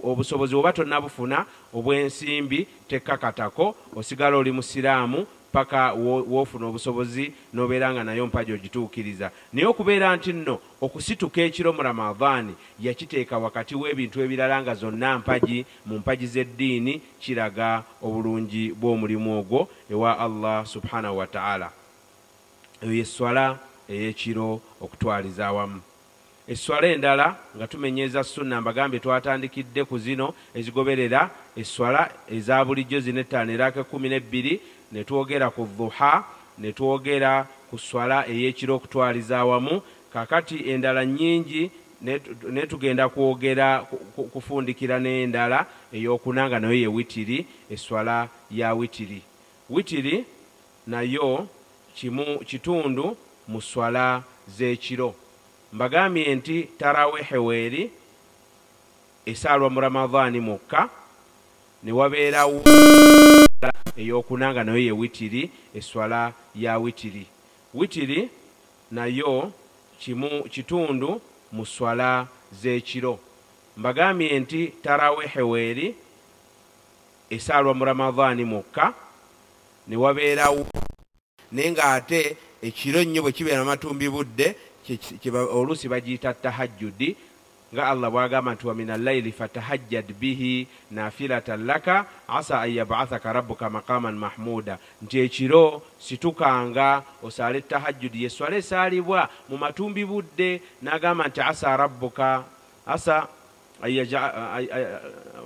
obusobozi oba tonnabufuna obw'ensimbi tekkakatako, osigala oli musiraamu paka wofuna obusobozi n'obeera nga nayo mpagi ogituukiriza. Naye okubeera nti nno okusituka ekiro mu Ramadhaani yakiteeka wakati w'ebintu ebirala nga zonna mpagi mu mpagi z'eddiini, kiraga obulungi bw'omulimu ogwo ewa Allah subhanahu wa ta'ala. Eyo yesswala ey'ekiro okutwaliza awamu. Esswala endala nga tumenyeza sunna, mbagambye twatandikidde ku zino ezigoberera esswala eza bulijjo zino ettaano eraka 12, ne twogera ku dhuha, ne twogera ku swala ey'ekiro okutwaliza awamu. Kaakati endala nnyingi ne tugenda kwogera kufundikira n'endala ey'okuna nga nayo ye witiri, esswala ya witiri. Witiri nayo kimu kitundu mu swala z'ekiro. Mbagambye nti tarawehe weeri esaalwa mu Ramadhaani mwokka, ne wabeerawo ey'okuna nga nayo ye witiri, esswala ya witiri. Witiri nayo kimu kitundu mu swala z'ekiro. Mbagambye nti tarawehe weeri esaalwa mu Ramadhaani mwokka, ne wabeerawo naye ng'ate ekiro nnyo bwe kibeera matumbi budde oluusi bagiyita tahajjudi, nga Allah bw'agamba nti wa mina layli fatahajjad bihi nafilatan laka asa an yab'athaka rabbuka maqaman mahmuda, nti ekiro situkanga osaale tahajjudi, yeswala esaalibwa mu matumbi budde. N'agamba nti asa rabbuka asa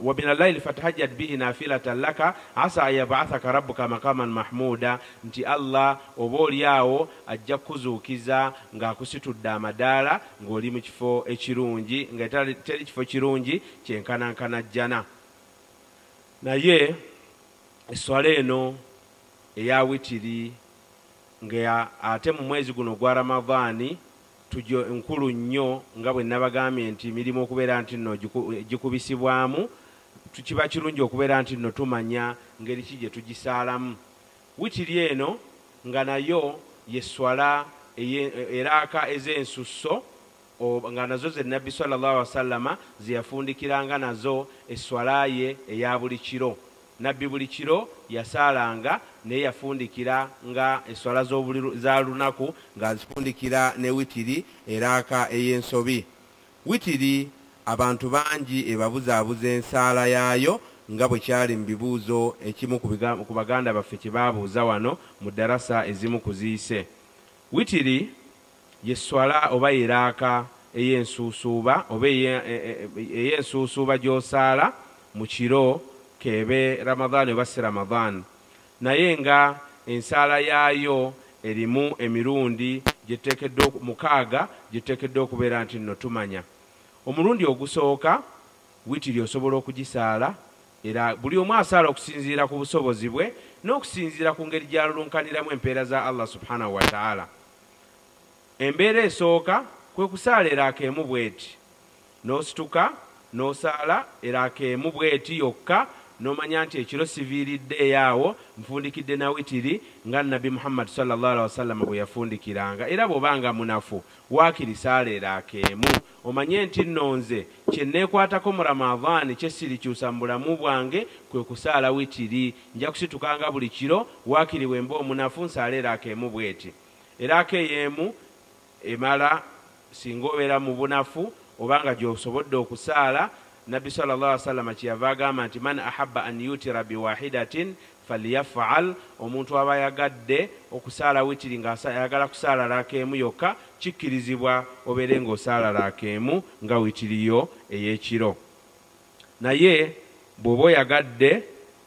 Wa min al-layli fatahajjad bihi nafilatan laka asa an yab'athaka rabbuka maqaman mahmuda, nti Allah oba oli awo ajja kukuzuukiza ng'akusitudde amadaala ng'oli mu kifo ekirungi, nga teri kifo kirungi kyenkanankana jjana. Naye esswala eno eya witiri nga ate mu mwezi guno gwa Ramadhaani tujo nkulu nnyo, nga bwe nabagambye nti mirimu okubeera nti nno gikubisibwamu, tukiba kirungi okubeera nti nno tumanya ngeri ki gye tugisaalamu. Witiri eno nga nayo yesswala eraaka ez'ensusso nga nazo ze Nabbi sallallahu alaihi wasallama ze yafundikiranga nazo esswala ye eya buli kiro. Nabbi buli kiro yasaalanga naye yafundikira nga esswala za lunaku ng'azifundikira ne witiri eraaka ey'ensobi. Witiri abantu bangi ebabuzaabuza ensaala yaayo, nga bwe kyali mu bibuuzo ekimu ku baganda baffe kye baabuuza wano mu ddarasa ezimu ku ziyise. Witiri yesswala oba yeraaka ey'ensuusuuba oba ey'ensuusuuba gy'osaala mu kiro kebe Ramadhaani oba si Ramadhaani, naye nga ensaala yaayo erimu emirundi gyetuteekeddwa mukaaga gyetuteekeddwa okubeera nti nno tumanya. Omulundi ogusooka witiri osobola okugisaala, era buli omu asaala okusinziira ku busobozi bwe n'okusinziira ku ngeri gy'alulunkaniramu empeera za Allah subhanahu wa ta'ala. Embeera esooka kwe kusaala eraaka emu bw'eti, n'osituka n'osaala eraaka emu bw'eti yokka, n'omanya nti ekiro siviiriddeeyo awo nfundikidde na witiri nga Nabbi Muhammad sallallahu alaihi wasallam bwe yafundikiranga. Era bw'obanga munafu waakiri saala eraaka emu, omanye nti nno nze kye neekwatako mu Ramadhaani kye sirikyusa mu bulamu bwange kwe kusaala witiri, nja kusitukanga buli kiro waakiri bwe mba omunafu nsaala eraaka emu bw'eti. Eraaka ey'emu emala singa obeera mu bunafu obanga gy'osobodde okusaala. Nabbi sallallahu alaihi wasallam kyeyava agamba nti man ahabba an yutira biwahidatin falyafal, omuntu aba ayagadde okusaala witiri ng'ayagala kusaala raaka emu yokka kikkirizibwa obeere ng'osaala raaka emu nga witiri yo ey'ekiro. Naye bw'oba oyagadde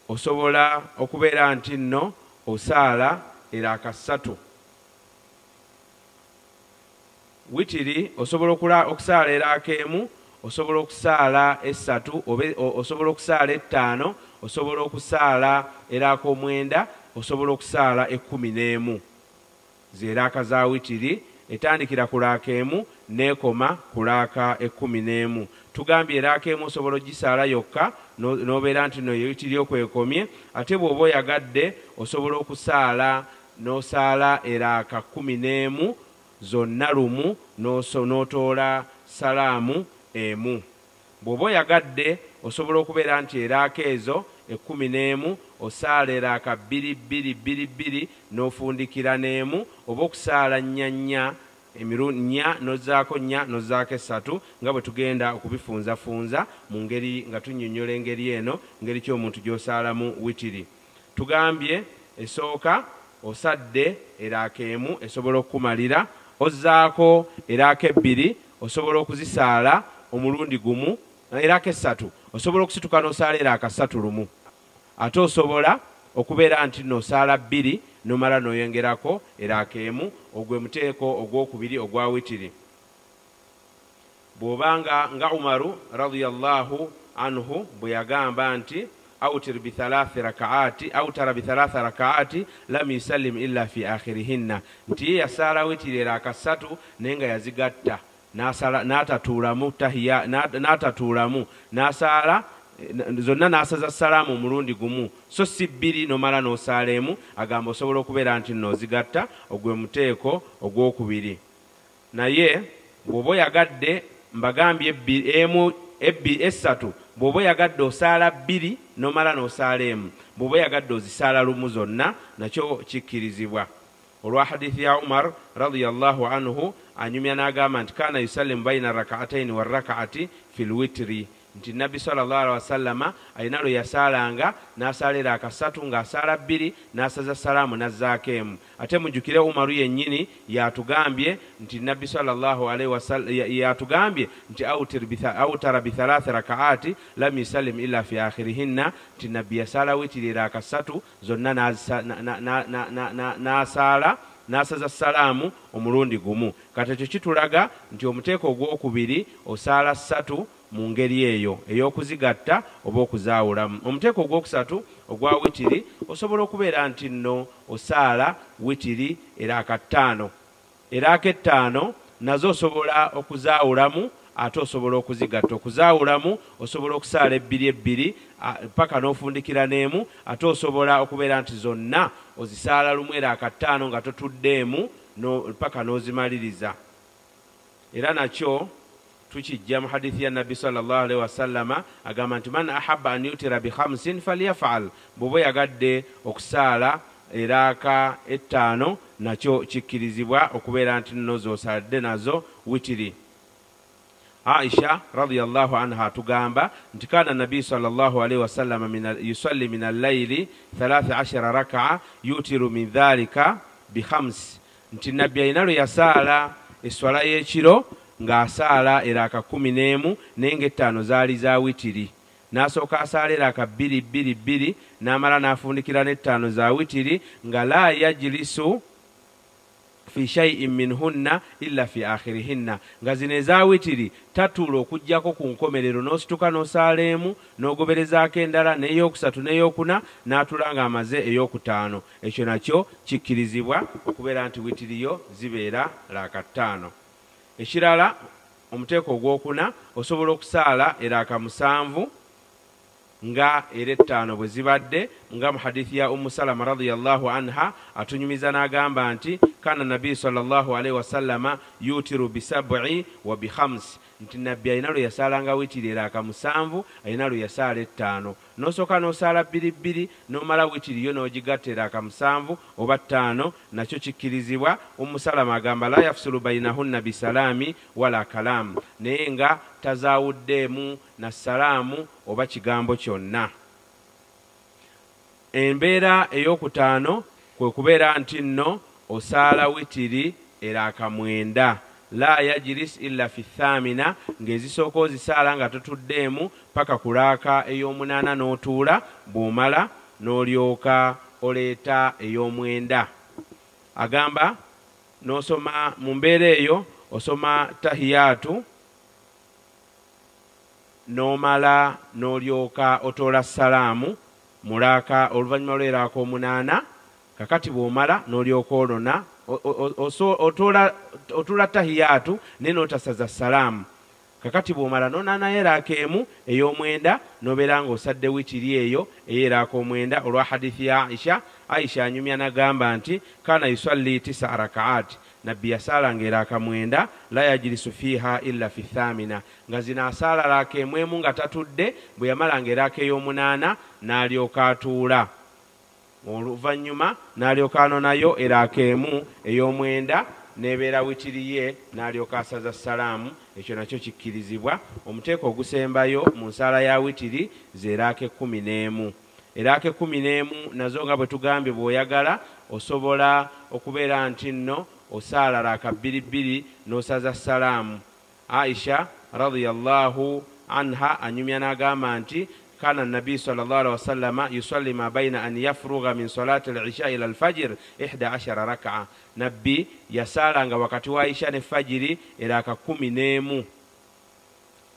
osobola okubeera nti nno osaala eraaka ssatu. Witiri osobola okusaala eraaka emu, osobola okusaala essatu, osobola okusaala ettaano, osobola okusaala eraaka omwenda, osobola okusaala 11. Z'eraaka za witiri etandikira ku raaka emu n'ekoma ku raaka 11. Tugambye eraaka emu osobola ogisaala yokka n'obeera nti nno witiri okwekomye, ate bw'oba oyagadde osobola okusaala n'osaala eraaka 11 zonna lumu n'otoola salaamu emu. Bw'oba oyagadde osobola okubeera nti eraaka ezo 11 osaala eraaka 2 2 2 2 n'ofundikira n'emu, oba okusaala 4 4 emirundi 4 n'ozzaako 4 n'ozzaako 3, nga bwe tugenda okubifunzafunza mu ngeri nga tunnyonnyola engeri eno ngeri ki omuntu gy'osaalamu witiri. Tugambye esooka osadde eraaka emu esobola okukumalira, ozzaako eraaka 2 osobola okuzisaala omulundi gumu, eraaka 3 osobola okusituka n'osaala eraaka 3 lumu, ate osobola okubeera nti n'osaala 2 n'omala n'oyongerako eraaka emu. Ogwe muteeko ogwokubiri ogwa witiri. Bw'obanga nga Umaru radiyallahu anhu bwe yagamba nti awtir bi thalathi rakaati, awtara bi thalatha rakaati lam yusallim illa fi akhirihinna, nti ye yasaala witiri eraaka 3 naye nga yazigatta n'atatuulamu tahiya, n'atatuulamu n'asaala zonna n'asaza salaamu omulundi gumu, so si 2 n'omala n'osaala emu. Agamba osobola okubeera nti nno ozigatta, ogwe muteeko ogwokubiri. Naye bw'oba oyagadde mbagambye emu 3, bw'oba oyagadde osaala 2 n'omala n'osaala emu, bw'oba oyagadde ozisaala lumu zonna nakyo kikkirizibwa. Olwa hadithi ya Umar radiyallahu anhu anyumya n'agamba nti kana yusallimu baina rak'ataini wa rak'ati fil witri, Nti Nabbi sallallahu alaihi wasallama alina lwe yasaalanga n'asaala eraaka ssatu ng'asaala bbiri n'asaza salaamu n'azzaako emu. Ate mujjukire Umaru yennyini yatugambye nti Nabbi sallallahu alaihi wasallam yatugambye nti awtara bithalathi rakaati lam yusallim illa fi akhirihinna, nti Nabbi yasaala witiri eraaka ssatu zonna n'asaala n'asaza salaamu omulundi gumu. Kati ekyo kitulaga nti omuteeko ogwokubiri osaala ssatu mu ngeri eyo ey'okuzigatta oba okuzaawulamu. Omuteeko ogwokusatu ogwa witiri osobola okubeera nti nno osaala witiri eraaka ttaano. Eraaka ettaano nazo osobola okuzaawulamu ate osobola okuzigatta. Okuzaawulamu osobola okusaala ebbiri ebbiri paka n'ofundikira n'emu, ate osobola okubeera nti zonna ozisaala lumu eraaka ttaano nga totuddeemu paka n'ozimaliriza. Era nakyo tukijja mu hadithi ya Nabbi sallallahu alaihi wasallama agamba nti man ahabba an yutira bi khamsin falyafal, bw'oba oyagadde okusaala eraaka ettaano nakyo kikkirizibwa okubeera nti nno z'osaladde nazo witiri. Aisha radiyallahu anha tugamba nti kana Nabi sallallahu alaihi wasallam yusalli min al-layli 13 raka'a yutiru min dhalika bi khams, nti Nabbi alina lwe yasaala esswala y'ekiro ng'asaala eraaka 11 naye ng'ettaano zaali za witiri. N'asooka asaala eraaka bbiri bbiri bbiri n'amala n'afundikira n'ettaano za witiri nga la yajlisu fi shay'in minhunna illa fi akhirihinna, nga zino eza witiri tatuula okuggyako ku nkomerero n'osituka n'osaala emu n'ogoberezaako endala n'eyokusatu n'eyokuna n'atula ng'amaze eyokutaano. Ekyo nakyo kikkirizibwa okubeera nti witiriyo zibeera raaka ttaano. Ekirala omuteeko ogwokuna osobola okusaala eraaka 7 nga era ettaano bwe zibadde, nga mu hadithi ya Ummu Salama radiyallahu anha atunyumiza n'agamba nti kana Nabi sallallahu alaihi wasallama yutiru bisab'i wa bikhams, nti Nabbi alina lwe yasaalanga witiri eraaka 7 alina lwe yasaala ettaano. N'osooka n'osaala bbiri bbiri n'omala witiri yo n'ogigatta eraaka 7 oba 5 nakyo kikkirizibwa. Ummu Salama agamba la yafsulu bainahunna bisalaami wala kalaamu, naye nga tazaawuddeemu na salaamu oba kigambo kyonna. Embeera eyokutaano kwe kubeera nti nno osaala witiri eraaka 9 la yajlis illa fi thamina, ng'ezisooka ozisaala nga totuddeemu paka ku raaka ey'omunaana n'otuula, bw'omala n'olyoka oleeta ey'omwenda. Agamba n'osoma mu mbeera eyo osoma tahiyaatu n'omala n'olyoka otoola salaamu mu raaka oluvannyuma lw'eraaka 8. Kakati bw'omala n'olyoka olona otuula tahiyaatu naye n'otasaza salaamu. Kakati bw'omala n'onaanayo eraaka emu ey'omwenda n'obeera ng'osadde witiri eyo ey'eraaka 9 olwa hadithi ya Aisha. Aisha anyumya n'agamba nti kana yusalli 9 rakaat, Nabbi yasaalanga eraaka 9 la yajlisu fiiha illa fi thamina, nga zino asaala raaka emu nga tatudde, bwe yamalanga eraaka ey'omunaana n'alyoka atuula, oluvannyuma n'alyoka anonayo eraaka emu ey'omwenda n'ebeera witiri ye n'alyoka asaza salaamu. Ekyo nakyo kikkirizibwa. Omuteeko ogusembayo mu nsaala ya witiri z'eraaka 11. Eraaka 11 nazo nga bwe tugambye bw'oyagala osobola okubeera nti nno osaala raaka 2 2 n'osaza salaamu. Aisha radiyallahu anha anyumya n'agamba nti kana Nabi sallallahu alaihi wasallam yusalli ma baina an yafrugha min salati al-isha ila al-fajr 11 raka'a, Nabbi yasaalanga wakati wa isha ne fajiri eraaka 11.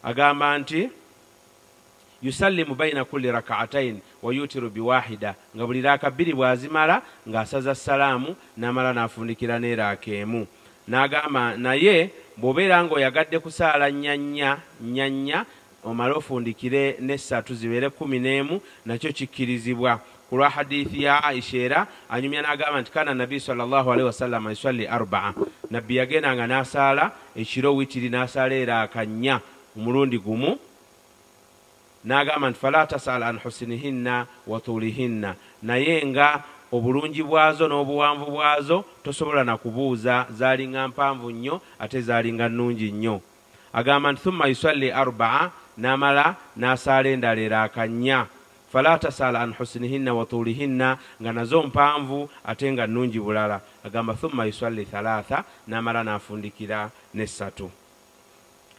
Agamba nti yusallimu baina kulli raka'atayn wa yutiru biwahida, nga buli raaka 2 bw'azimala ng'asaza salaamu n'amala n'afundikira n'eraaka emu. N'agamba naye bw'obeera ng'oyagadde kusaala nnya nnya nnya nnya omale ofundikire n'essatu zibeere 11 nakyo kikkirizibwa. Ku lwa hadithi ya Aisha era anyumya n'agamba nti kana Nabi sallallahu alaihi wasallam yusalli 4, Nabbi yagendanga n'asaala ekiro witiri n'asaala eraaka 4 omulundi gumu. N'agamba nti fala tasal an husnihinna wa tulihinna, naye nga obulungi bwazo n'obuwanvu bwazo tosobola na kubuuza, zaalinga mpanvu nnyo ate zaalinga nnungi nnyo. Agamba nti thumma yusalli 4, n'amala n'asaala endala eraaka 4. Fala tasala an husnihinna wa tulihinna, nga nazo mpanvu ate nga nnungi bulala. Agamba thumma yusalli 3, n'amala n'afundikira ne 3.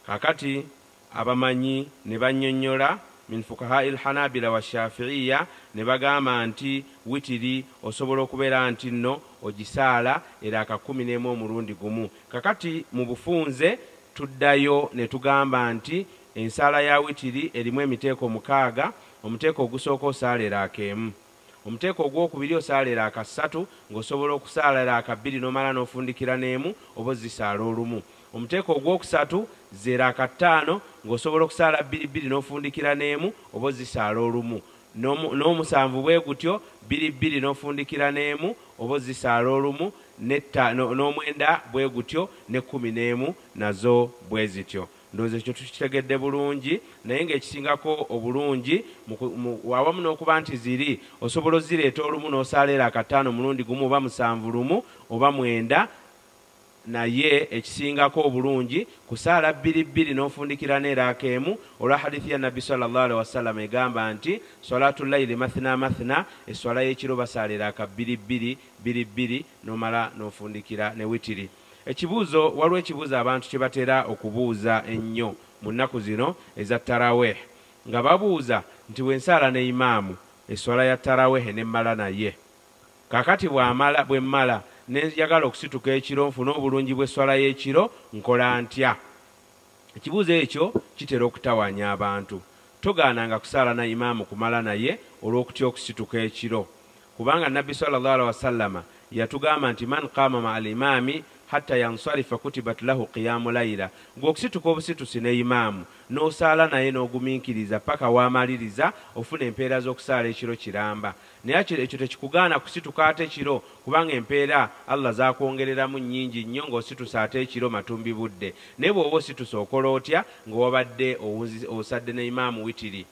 Kakati abamanyi ne bannyonnyola min fuqaha al-hanabila wa shafi'iyya ne bagamba nti witiri osobola okubeera nti nno ogisaala eraaka 11 omulundi gumu. Kakati mu bufunze tuddayo ne tugamba nti ensaala ya witiri erimu emiteeko 6. Omuteeko ogusooka osaala eraaka 1, omuteeko ogwokubiri osaala eraaka 3, ng'osobola okusaala eraaka 2 n'omala n'ofundikira n'emu oba ozisaala olumu. Omuteeko ogwokusatu zeraaka 5, ng'osobola okusaala 2 2 n'ofundikira n'emu oba ozisaala olumu. N'omusanvu bwe gutyo 2 2 n'ofundikira n'emu oba ozisaala olumu, n'omwenda bwe gutyo ne 11 nazo bwe zityo. Ndowooza ekyo tukitegedde bulungi, naye ng'ekisingako obulungi awamu n'okuba nti ziri osobola ozireeta olumu n'osaala eraaka 5 omulundi gumu oba 7 lumu oba 9, naye ekisingako obulungi kusaala 2 2 n'ofundikira n'eraaka 1, olwa hadithi ya Nabbi sallallahu alaihi wasallam egamba nti salatul layli mathna mathna, esswala y'ekiro basaala eraaka 2 2 2 2 n'omala n'ofundikira ne witiri. Ekibuuzo, waliwo ekibuuzo abantu kye batera okubuuza ennyo mu nnaku zino eza taraweh, nga babuuza nti bwe nsaala ne imaamu esswala ya taraweh ne mmala naye, kaakati bwe mmala ne njagala okusituka ekiro nfune obulungi bw'esswala y'ekiro, nkola ntya? Ekibuuzo ekyo kitera okutawaanya abantu. Togaananga kusaala na imaamu kumala naye olw'okutya okusituka ekiro, kubanga Nabbi sallallahu alaihi wasallama yatugamba nti man qaama ma'al imaami hatta yansarifa kutibat lahu qiyamu layla. Ng'okusituka obusitusi ne imaamu n'osaala naye n'ogumiikiriza paka w'amaliriza, ofuna empeera z'okusaala ekiro kiramba. Naye ekyo tekikugaana kusituka ate kiro, kubanga empeera Allah zaakwongereramu nnyingi nnyo ng'ositusa ate ekiro matumbi budde. Naye bw'oba ositusa okola otya ng'owabadde osadde ne imaamu witiri?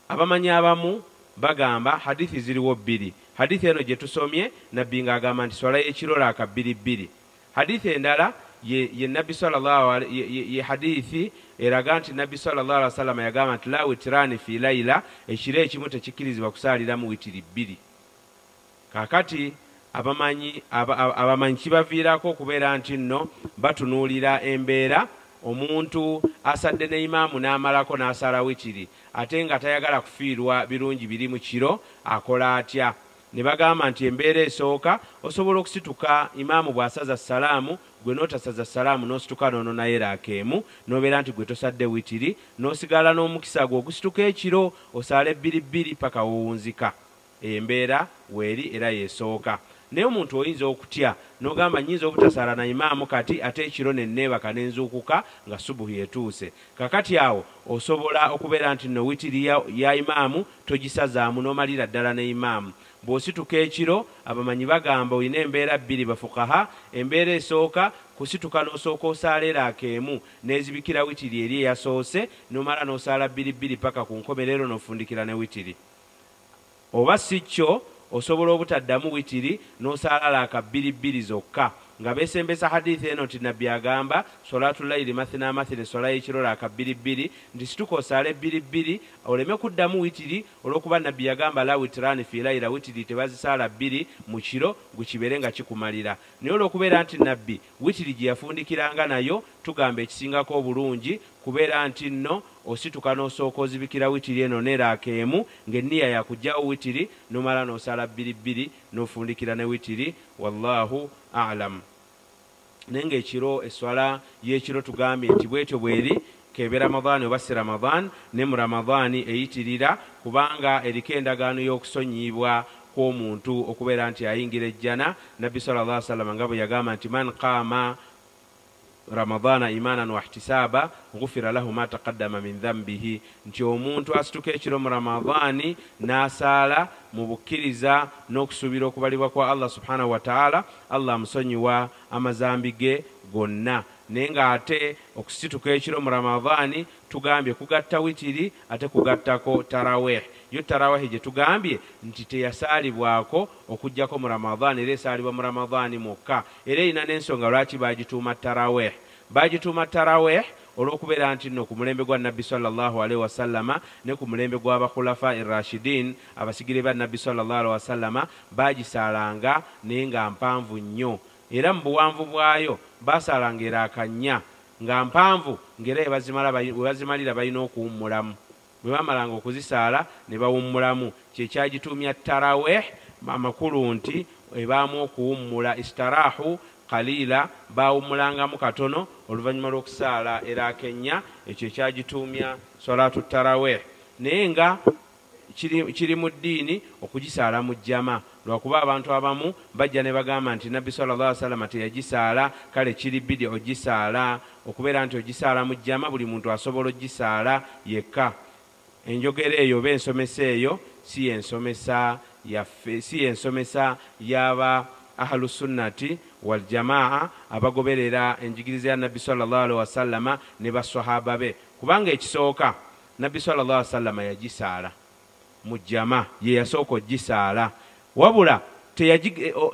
Abamanyi abamu bagamba hadithi ziriwo 2. Hadithi eno gye tusomye Nabbi ng'agamba nti swala y'ekiro raaka 2 2. Hadithi endala ye Nabbi sallallahu alayhi ye hadithi eraga nti Nabbi sallallahu alaihi wasallam yagamba nti la witrani fi layla, ekiro ekimu tekikkirizibwa kusaaliramu witiri 2. Kaakati abamanyi kibaviirako okubeera nti nno batunuulira embeera omuntu asadde ne imaamu n'amalako n'asaala witiri ate nga tayagala kufiirwa birungi biri mu kiro, akola atya? Ne bagamba nti embeera esooka osobola okusituka imaamu bw'asaza salaamu, gwe n'otasaza salaamu n'osituka n'ononayo eraaka 1, n'obeera nti gwe tosadde witiri, n'osigala n'omukisa gwe ogusituka ekiro osaale 2 2 paka wowunzika. Embeera weeri era yeesooka. Naye omuntu oyinza okutya n'ogamba nnyinza obutasaala na imaamu kati ate ekiro ne nneebaka ne nzuukuka nga subuhi etuuse. Kakati awo osobola okubeera nti nno witiri ya imaamu togisazaamu n'omalira ddala ne imaamu. Bw'osituka ekiro abamanyi bagamba olina embeera 2 bafukaha. Embeera esooka kusituka n'osooka osaala eraaka 1 n'ezibikira witiri eri eyasoose, n'omala n'osaala 2 2 paka ku nkomerero n'ofundikira ne witiri. Oba si kyo osobola obutaddamu witiri n'osaala raaka 2 2 zokka, nga beesembesa hadithi eno nti Nabbi agamba salatul layli mathna mathna, swala y'ekiro raaka 2 2, nti situka osaale 2 2 oleme kuddamu witiri, olw'okuba Nabbi yagamba la witrani fi layla, witiri tebazisaala 2 mu kiro gwe kibeere nga kikumalira. Naye olw'okubeera nti Nabbi witiri gye yafundikiranga nayo, tugamba ekisingako obulungi kubeera nti nno osituka n'osooka ozibikira witiri eno n'eraaka 1 ng'enniya yakugyawo witiri, n'omala n'osaala 2 2 n'ofundikira ne witiri. Wallahu a'lam. Naye ng'ekiro esswala y'ekiro tugambye nti bwetyo bweri kebe Ramadhani oba si Ramadhan, ne mu Ramadhani eyitirira, kubanga eriko endagaano y'okusonyiyibwa kw'omuntu okubeera nti ayingira ejjana. Nabbi sallallahu alaihi wasallam nga bwe yagamba nti man qaama Ramadhana imanan wa ihtisaba ghufira lahu ma taqaddama min dhanbihi, nti omuntu asituka ekiro mu Ramadhani n'asaala mu bukkiriza n'okusuubira okubalibwa kwa Allah subhanahu wa ta'ala, Allah amusonyiwa amazambi ge gonna. Naye ng'ate okusituka ekiro mu Ramadhani tugambye kugatta witiri ate kugattako tarawih. Yo tarawih gye tugambye nti teyasaalibwako okuggyako mu Ramadhani, era esaalibwa mu Ramadhani mwokka. Era erina n'ensonga lwaki baagituuma tarawih. Baagituuma tarawih Olw'okubeera nti nno ku mulembe gwa Nabbi sallallahu alaihi wasallama ne ku mulembe gw'abakhulafa irrashidin, abasigire ba Nabbi sallallahu alaihi wasallama, bagisaalanga naye nga mpanvu nnyo, era mu buwanvu bwayo basaalanga eraaka nnya nga mpanvu, ng'era we bazimalira balina okuwummulamu. Bwe bamalanga okuzisaala ne bawummulamu, kye kyagituumya taraweh, amakulu nti ebaamu okuwummula, istarahu qalila, baawummulangamu katono oluvannyuma lw'okusaala eraaka ennya, ekyo ekyagituumya salatu taraweh. Naye nga kiri mu ddiini okugisaala mu jjama, lwakuba abantu abamu bajja ne bagamba nti Nabbi sallallahu alaihi wasallam teyagisaala, kale kiri bidi ogisaala. Okubeera nti ogisaala mu jjama, buli muntu asobola ogisaala yekka. Enjogera eyo oba ensomesa eyo si y'ensomesa yaffe, si y'ensomesa y'aba ahlu sunnati wal jamaa abagoberera enjigiriza ya Nabbi sallallahu alaihi wasallama ne baswahaba be. Kubanga ekisooka Nabbi sallallahu alaihi wasallama yagisaala mu jjama, ye yasooka ogisaala, wabula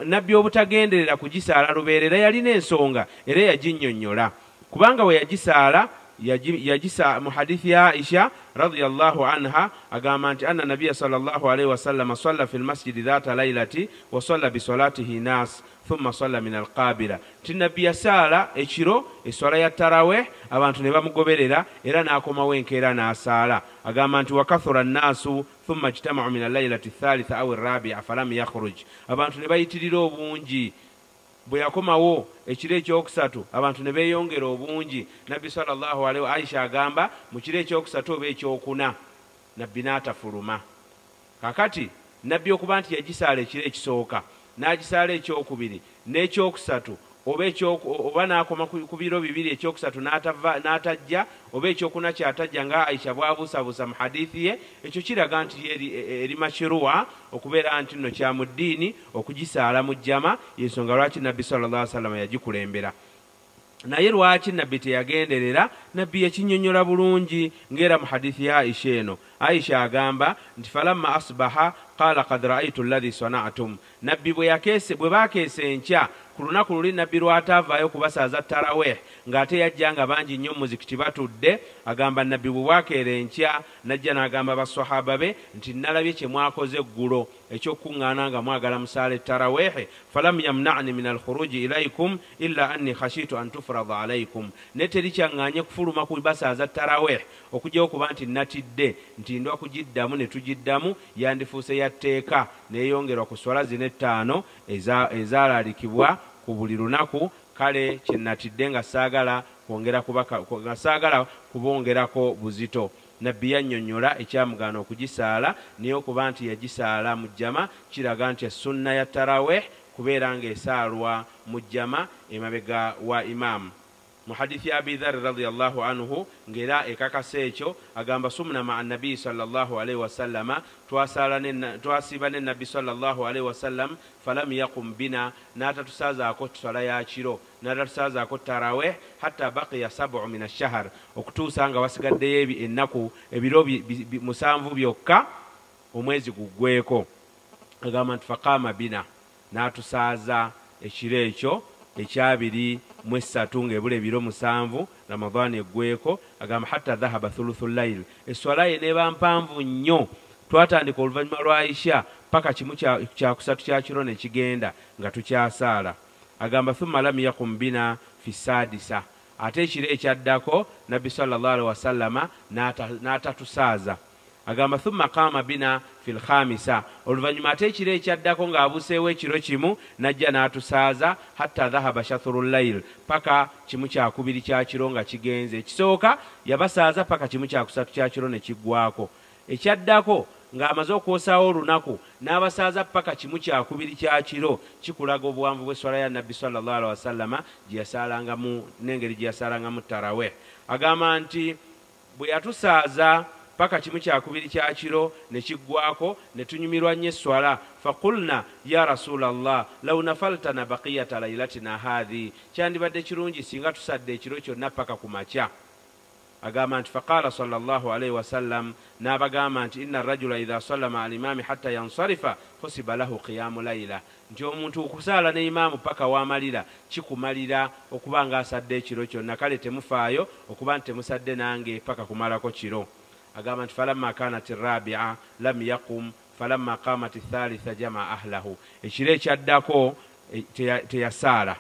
Nabbi obutagenderera kugisaala lubeerera yalina ensonga era yaginnyonnyola. Kubanga bwe yagisaala yagisa mu hadithi ya Aisha radhiyallahu anha, agamba nti anna nabiyya sallallahu alaihi wasallam salla fil masjidi dhata lailati wa salla bi salatihi nas thumma salla min alqabila. Nti Nabbi yasaala ekiro eswala ya taraweh, abantu ne bamugoberera era n'akomawo enkeera n'asaala. Agamba nti wakathura nnaasu thumma ijtamau min allailati thalitha aw arrabia falam yakhruj, abantu ne bayitirira obungi. Bwe yakomawo ekiro ekyokusatu abantu ne beeyongera obungi. Nabbi sallallahu alaihi Aisha agamba mu kiro ekyokusatu oba ekyokuna Nabbi n'atafuluma. Kakati Nabbi okuba nti yagisaala ekiro ekisooka n'agisaala ekyokubiri n'ekyokusatu oba n'akoma ku biro bibiri, ekyokusatu n'atajja oba ekyokuna kyatajja, nga Aisha bw'abuusabuusa mu hadithi ye, ekyo kiraga nti eri mashiruwa okubeera nti nno kya mu ddiini okugisaala mu jjama, y'ensonga lwaki Nabbi sallallahu alaihi wasallam yagikulembera. Naye lwaki Nabbi teyagenderera? Nabbi yakinnyonnyola bulungi ng'era mu hadithi ya Aisha eno. Aisha agamba nti falamma asbaha qala qad ra'aytu alladhi sana'tum. Nabbi bwe baakeesa enkya ku lunaku luli Nabbi lw'ataavaayo kubasaaza taraweh, ng'ate yajja nga bangi nnyo muzikiti batudde, agamba Nabbi bwe bwakeera enkya najja n'agamba baswahaba be nti nalabye kye mwakoze eggulo ekyokuŋŋaana nga mwagala musaale tarawehe, falam yamna'ni min alkhuruji ilaykum illa anni khashitu an tufrada alaykum, ne teri kyaŋŋaanye kufuluma kubasaaza taraweh okugyawo kuba nti natidde nti ndwa kugiddamu ne tugiddamu, yandifuuse ya tteeka neeyongerwa ku swala zino ettaano ezaalaalikibwa ku buli lunaku. Kale kye natidde nga saagala kubongerako buzito. Nabbi yannyonnyola ekyamugaana okugisaala, naye okuba nti yagisaala mu jjama kiraga nti essunna ya taraweh kubeera ng'esaalwa mu jjama emabega wa imaamu. Mu hadithi ya Abi Dharr radhiyallahu anhu ng'era ekakasa ekyo, agamba sumna ma'a nabii sallallahu alaihi wasallama, twasiiba ne Nabbi sallallahu alaihi wasallam, falam yaqum bina, n'atatusaazaako swala ya kiro, n'atatusaazaako taraweh hatta baqiya sab'u min ash-shahr, okutuusa nga wasigaddeyo ennaku ebiro 7 byokka omwezi guggweko. Agamba nti faqama bina, n'atusaaza ekiro ekyo ekyabiri mu esatu ng'ebula ebiro 7 Ramadhani eggweko. Agamba hatta dhahaba thuluthu layl, eswala ye n'eba mpanvu nnyo, twatandika oluvannyuma lwa Aisha paka kimu kyakusatu kya kiro ne kigenda nga tukyasaala. Agamba thumma lam yaqum bina fi sadisa, ate ekiro ekyaddako Nabbi sallallahu alaihi wasallama n'atatusaaza. Agamba thumma qama bina fil khamisa, oluvannyuma ate ekiro ekyaddako ng'abuseewo ekiro kimu najja n'atusaaza hatta dhahaba shathrul layl, paka kimu kyakubiri kya kiro nga kigenze. Ekisooka yabasaaza paka kimu kyakusatu kya kiro ne kiggwako. Ekyaddako ng'amaze okwosaawo olunaku n'abasaaza paka kimu kyakubiri kya kiro, kikulaga obuwanvu bw'esswala ya Nabbi sallallahu alaihi wasallama gye yasaalangamu n'engeri gye yasaalangamu taraweh. Agamba nti bwe yatusaaza paka kimu kyakubiri kya kiro ne kiggwako ne tunyumirwa nnyo esswala. Faqulna ya Rasulallah law nafaltana baqiyata laylatina haadhi, kyandibadde kirungi singa tusadde ekiro kyonna paka ku makya. Agamba nti faqala sallallahu alaihi wasallam, n'abagamba nti inna rajula idha salla ma'a al-imami hatta yansarifa husiba lahu qiyamu layla, nti omuntu okusaala ne imaamu paka wamalira kikumalira okuba nga asadde ekiro kyonna, kale temufaayo okuba nti temusadde nange paka kumalako kiro. Agamba nti falamma kanat rabi'a lam yaqum falamma qamat thalitha jama ahlahu, ekiro ekyaddako teyasaala,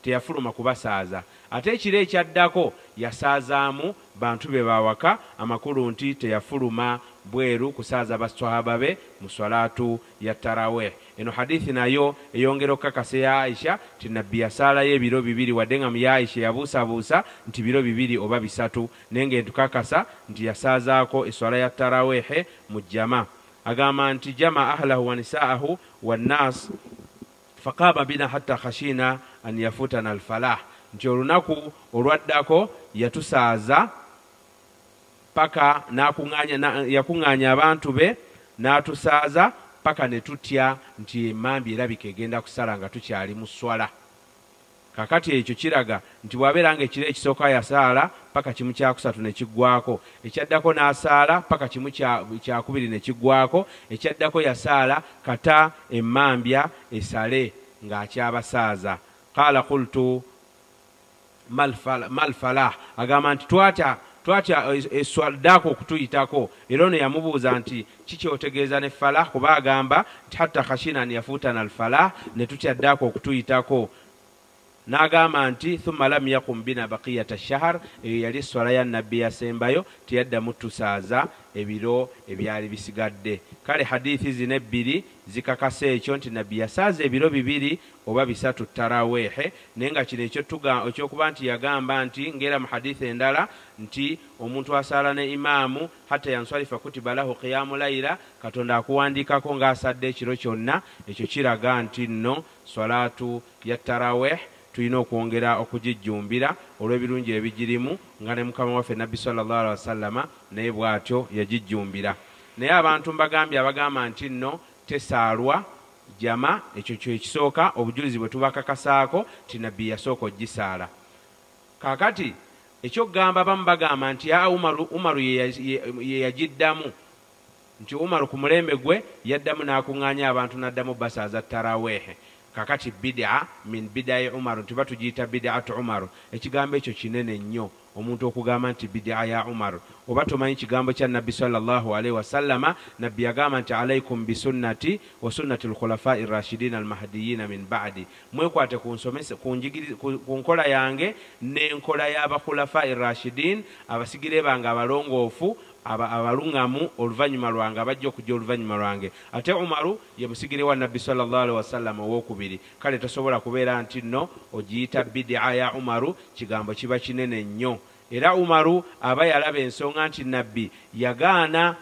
teyafuluma kubasaaza, ate ekiro ekyaddako yasaazaamu bantu be bawaka, amakulu nti teyafuluma bweru kusaaza baswahaba be mu swalaatu ya tarawih. Eno hadithi nayo eyongera okukakasa ya Aisha nti nabbi yasaalayo ebiro bibiri, wadde nga mu ya Aisha yabuusabuusa nti biro bibiri oba bisatu, naye ng'entukakasa nti yasaazaako eswala ya tarawehe mu jama. Agamba nti jama ahlahu wa nisaahu wannas faqama bina hatta khashina an yafutana alfalah, nti olunaku olwaddako yatusaaza paka yakuŋŋaanya abantu be n'atusaaza paka ne tutya nti emmambi erabika egenda kusala nga tukyali mu swala. Kakati ekyo kiraga nti bw'abeera nga ekiro ekisooka yasaala paka kimu kyakusatu ne kiggwako, ekyaddako n'asaala paka kimu kyakubiri ne kiggwako, ekyaddako yasaala kata emmambya esale ng'akyabasaaza. Qaala qultu mal falah, agamba nti twatya eswaddaako okutuyitako. Era ono yamubuuza nti kiki otegeeza ne falah, kuba agamba nti hatta khashina an yafuutana al falah, ne tutya ddaako okutuyitako. N'agamba nti thumma lam yakum bina baqiyata shahr, eyo yali esswala ya nabbi yasembayo, teyaddamu tusaaza ebiro ebyali bisigadde. Kale hadithi zino ebbiri zikakasa ekyo nti nabbi yasaaza ebiro bibiri oba bisatu tarawehe, naye nga kino ekyokuba nti yagamba nti ng'era mu hadithi endala nti omuntu asaala ne imaamu hatta yanswalifa kutiba lahu qiyamu layla, Katonda akuwandiikako ng'asadde ekiro kyonna. Ekyo kiraga nti nno swalaatu ya taraweh tulina okwongera okugijjumbira olw'ebirungi ebigirimu, nga ne mukama waffe nabbi sallallahu alaihi wasallama naye bw'atyo yagijjumbira. Naye abantu mbagambye abagamba nti nno tesaalwa jama, ekyo kyo ekisooka obujulizi bwe tubakakasaako nti nabbi yasooka ogisaala. Kaakati ekyokugamba abamu bagamba nti Umaru ye yagiddamu, nti Umaru ku mulembe gwe yaddamu n'akuŋŋaanya abantu n'addamu basaaza taraweehe. Kakati bid'a min bid'ai Umaru, nti batugiyita bid'atu Umaru. Ekigambo ekyo kinene nnyo omuntu okugamba nti bid'a ya Umaru, oba tomanyi kigambo kya nabbi sallallahu alaihi wasallama. Nabbi yagamba nti alaikum bisunnati wa sunnati al-khulafai rashidin al-mahdiyina min ba'di, mwekwate ku nkola yange n'enkola y'abakhulafai rashidin, abasigire bange abalongoofu abalungamu oluvannyuma lwange, abajja okujja oluvannyuma lwange. Ate Umaru ye musigire wa nabbi sallallahu alaihi wasallam owokubiri. Kale tosobola kubeera nti nno ogiyita bid'a ya Umaru, kigambo kiba kinene nnyo. Era Umaru aba yalaba ensonga nti nabbi yagaana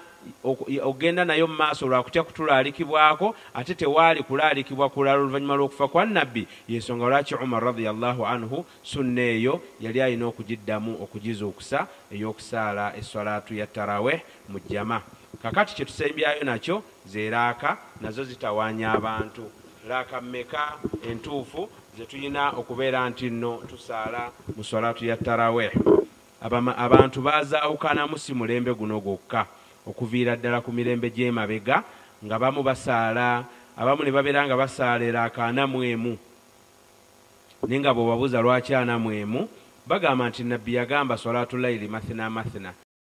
ogenda nayo mu maaso lwakutya kutulaalikibwako, ate tewaali kulaalikibwa kulala oluvannyuma lw'okufa kwa nabbi. Yensonga lwaki Umar radiyallahu anhu sunna eyo yali alina okugiddamu okugizuukusa ey'okusaala esswalaatu ya taraweh mu jjama. Kakati kye tusembyayo nakyo ze raaka, nazo zitawaanya abantu. Raaka mmeka entuufu ze tulina okubeera nti nno tusaala mu swalaatu ya taraweh? Abantu bazaawukanamu si mulembe guno gwokka, okuviira ddala ku mirembe gy'emabega nga bamu basaala, abamu ne babeera nga basaala eraaka 41, naye nga bw'obabuuza lwaki 41, bagamba nti nabbi yagamba swalaatu layili mathina mathina.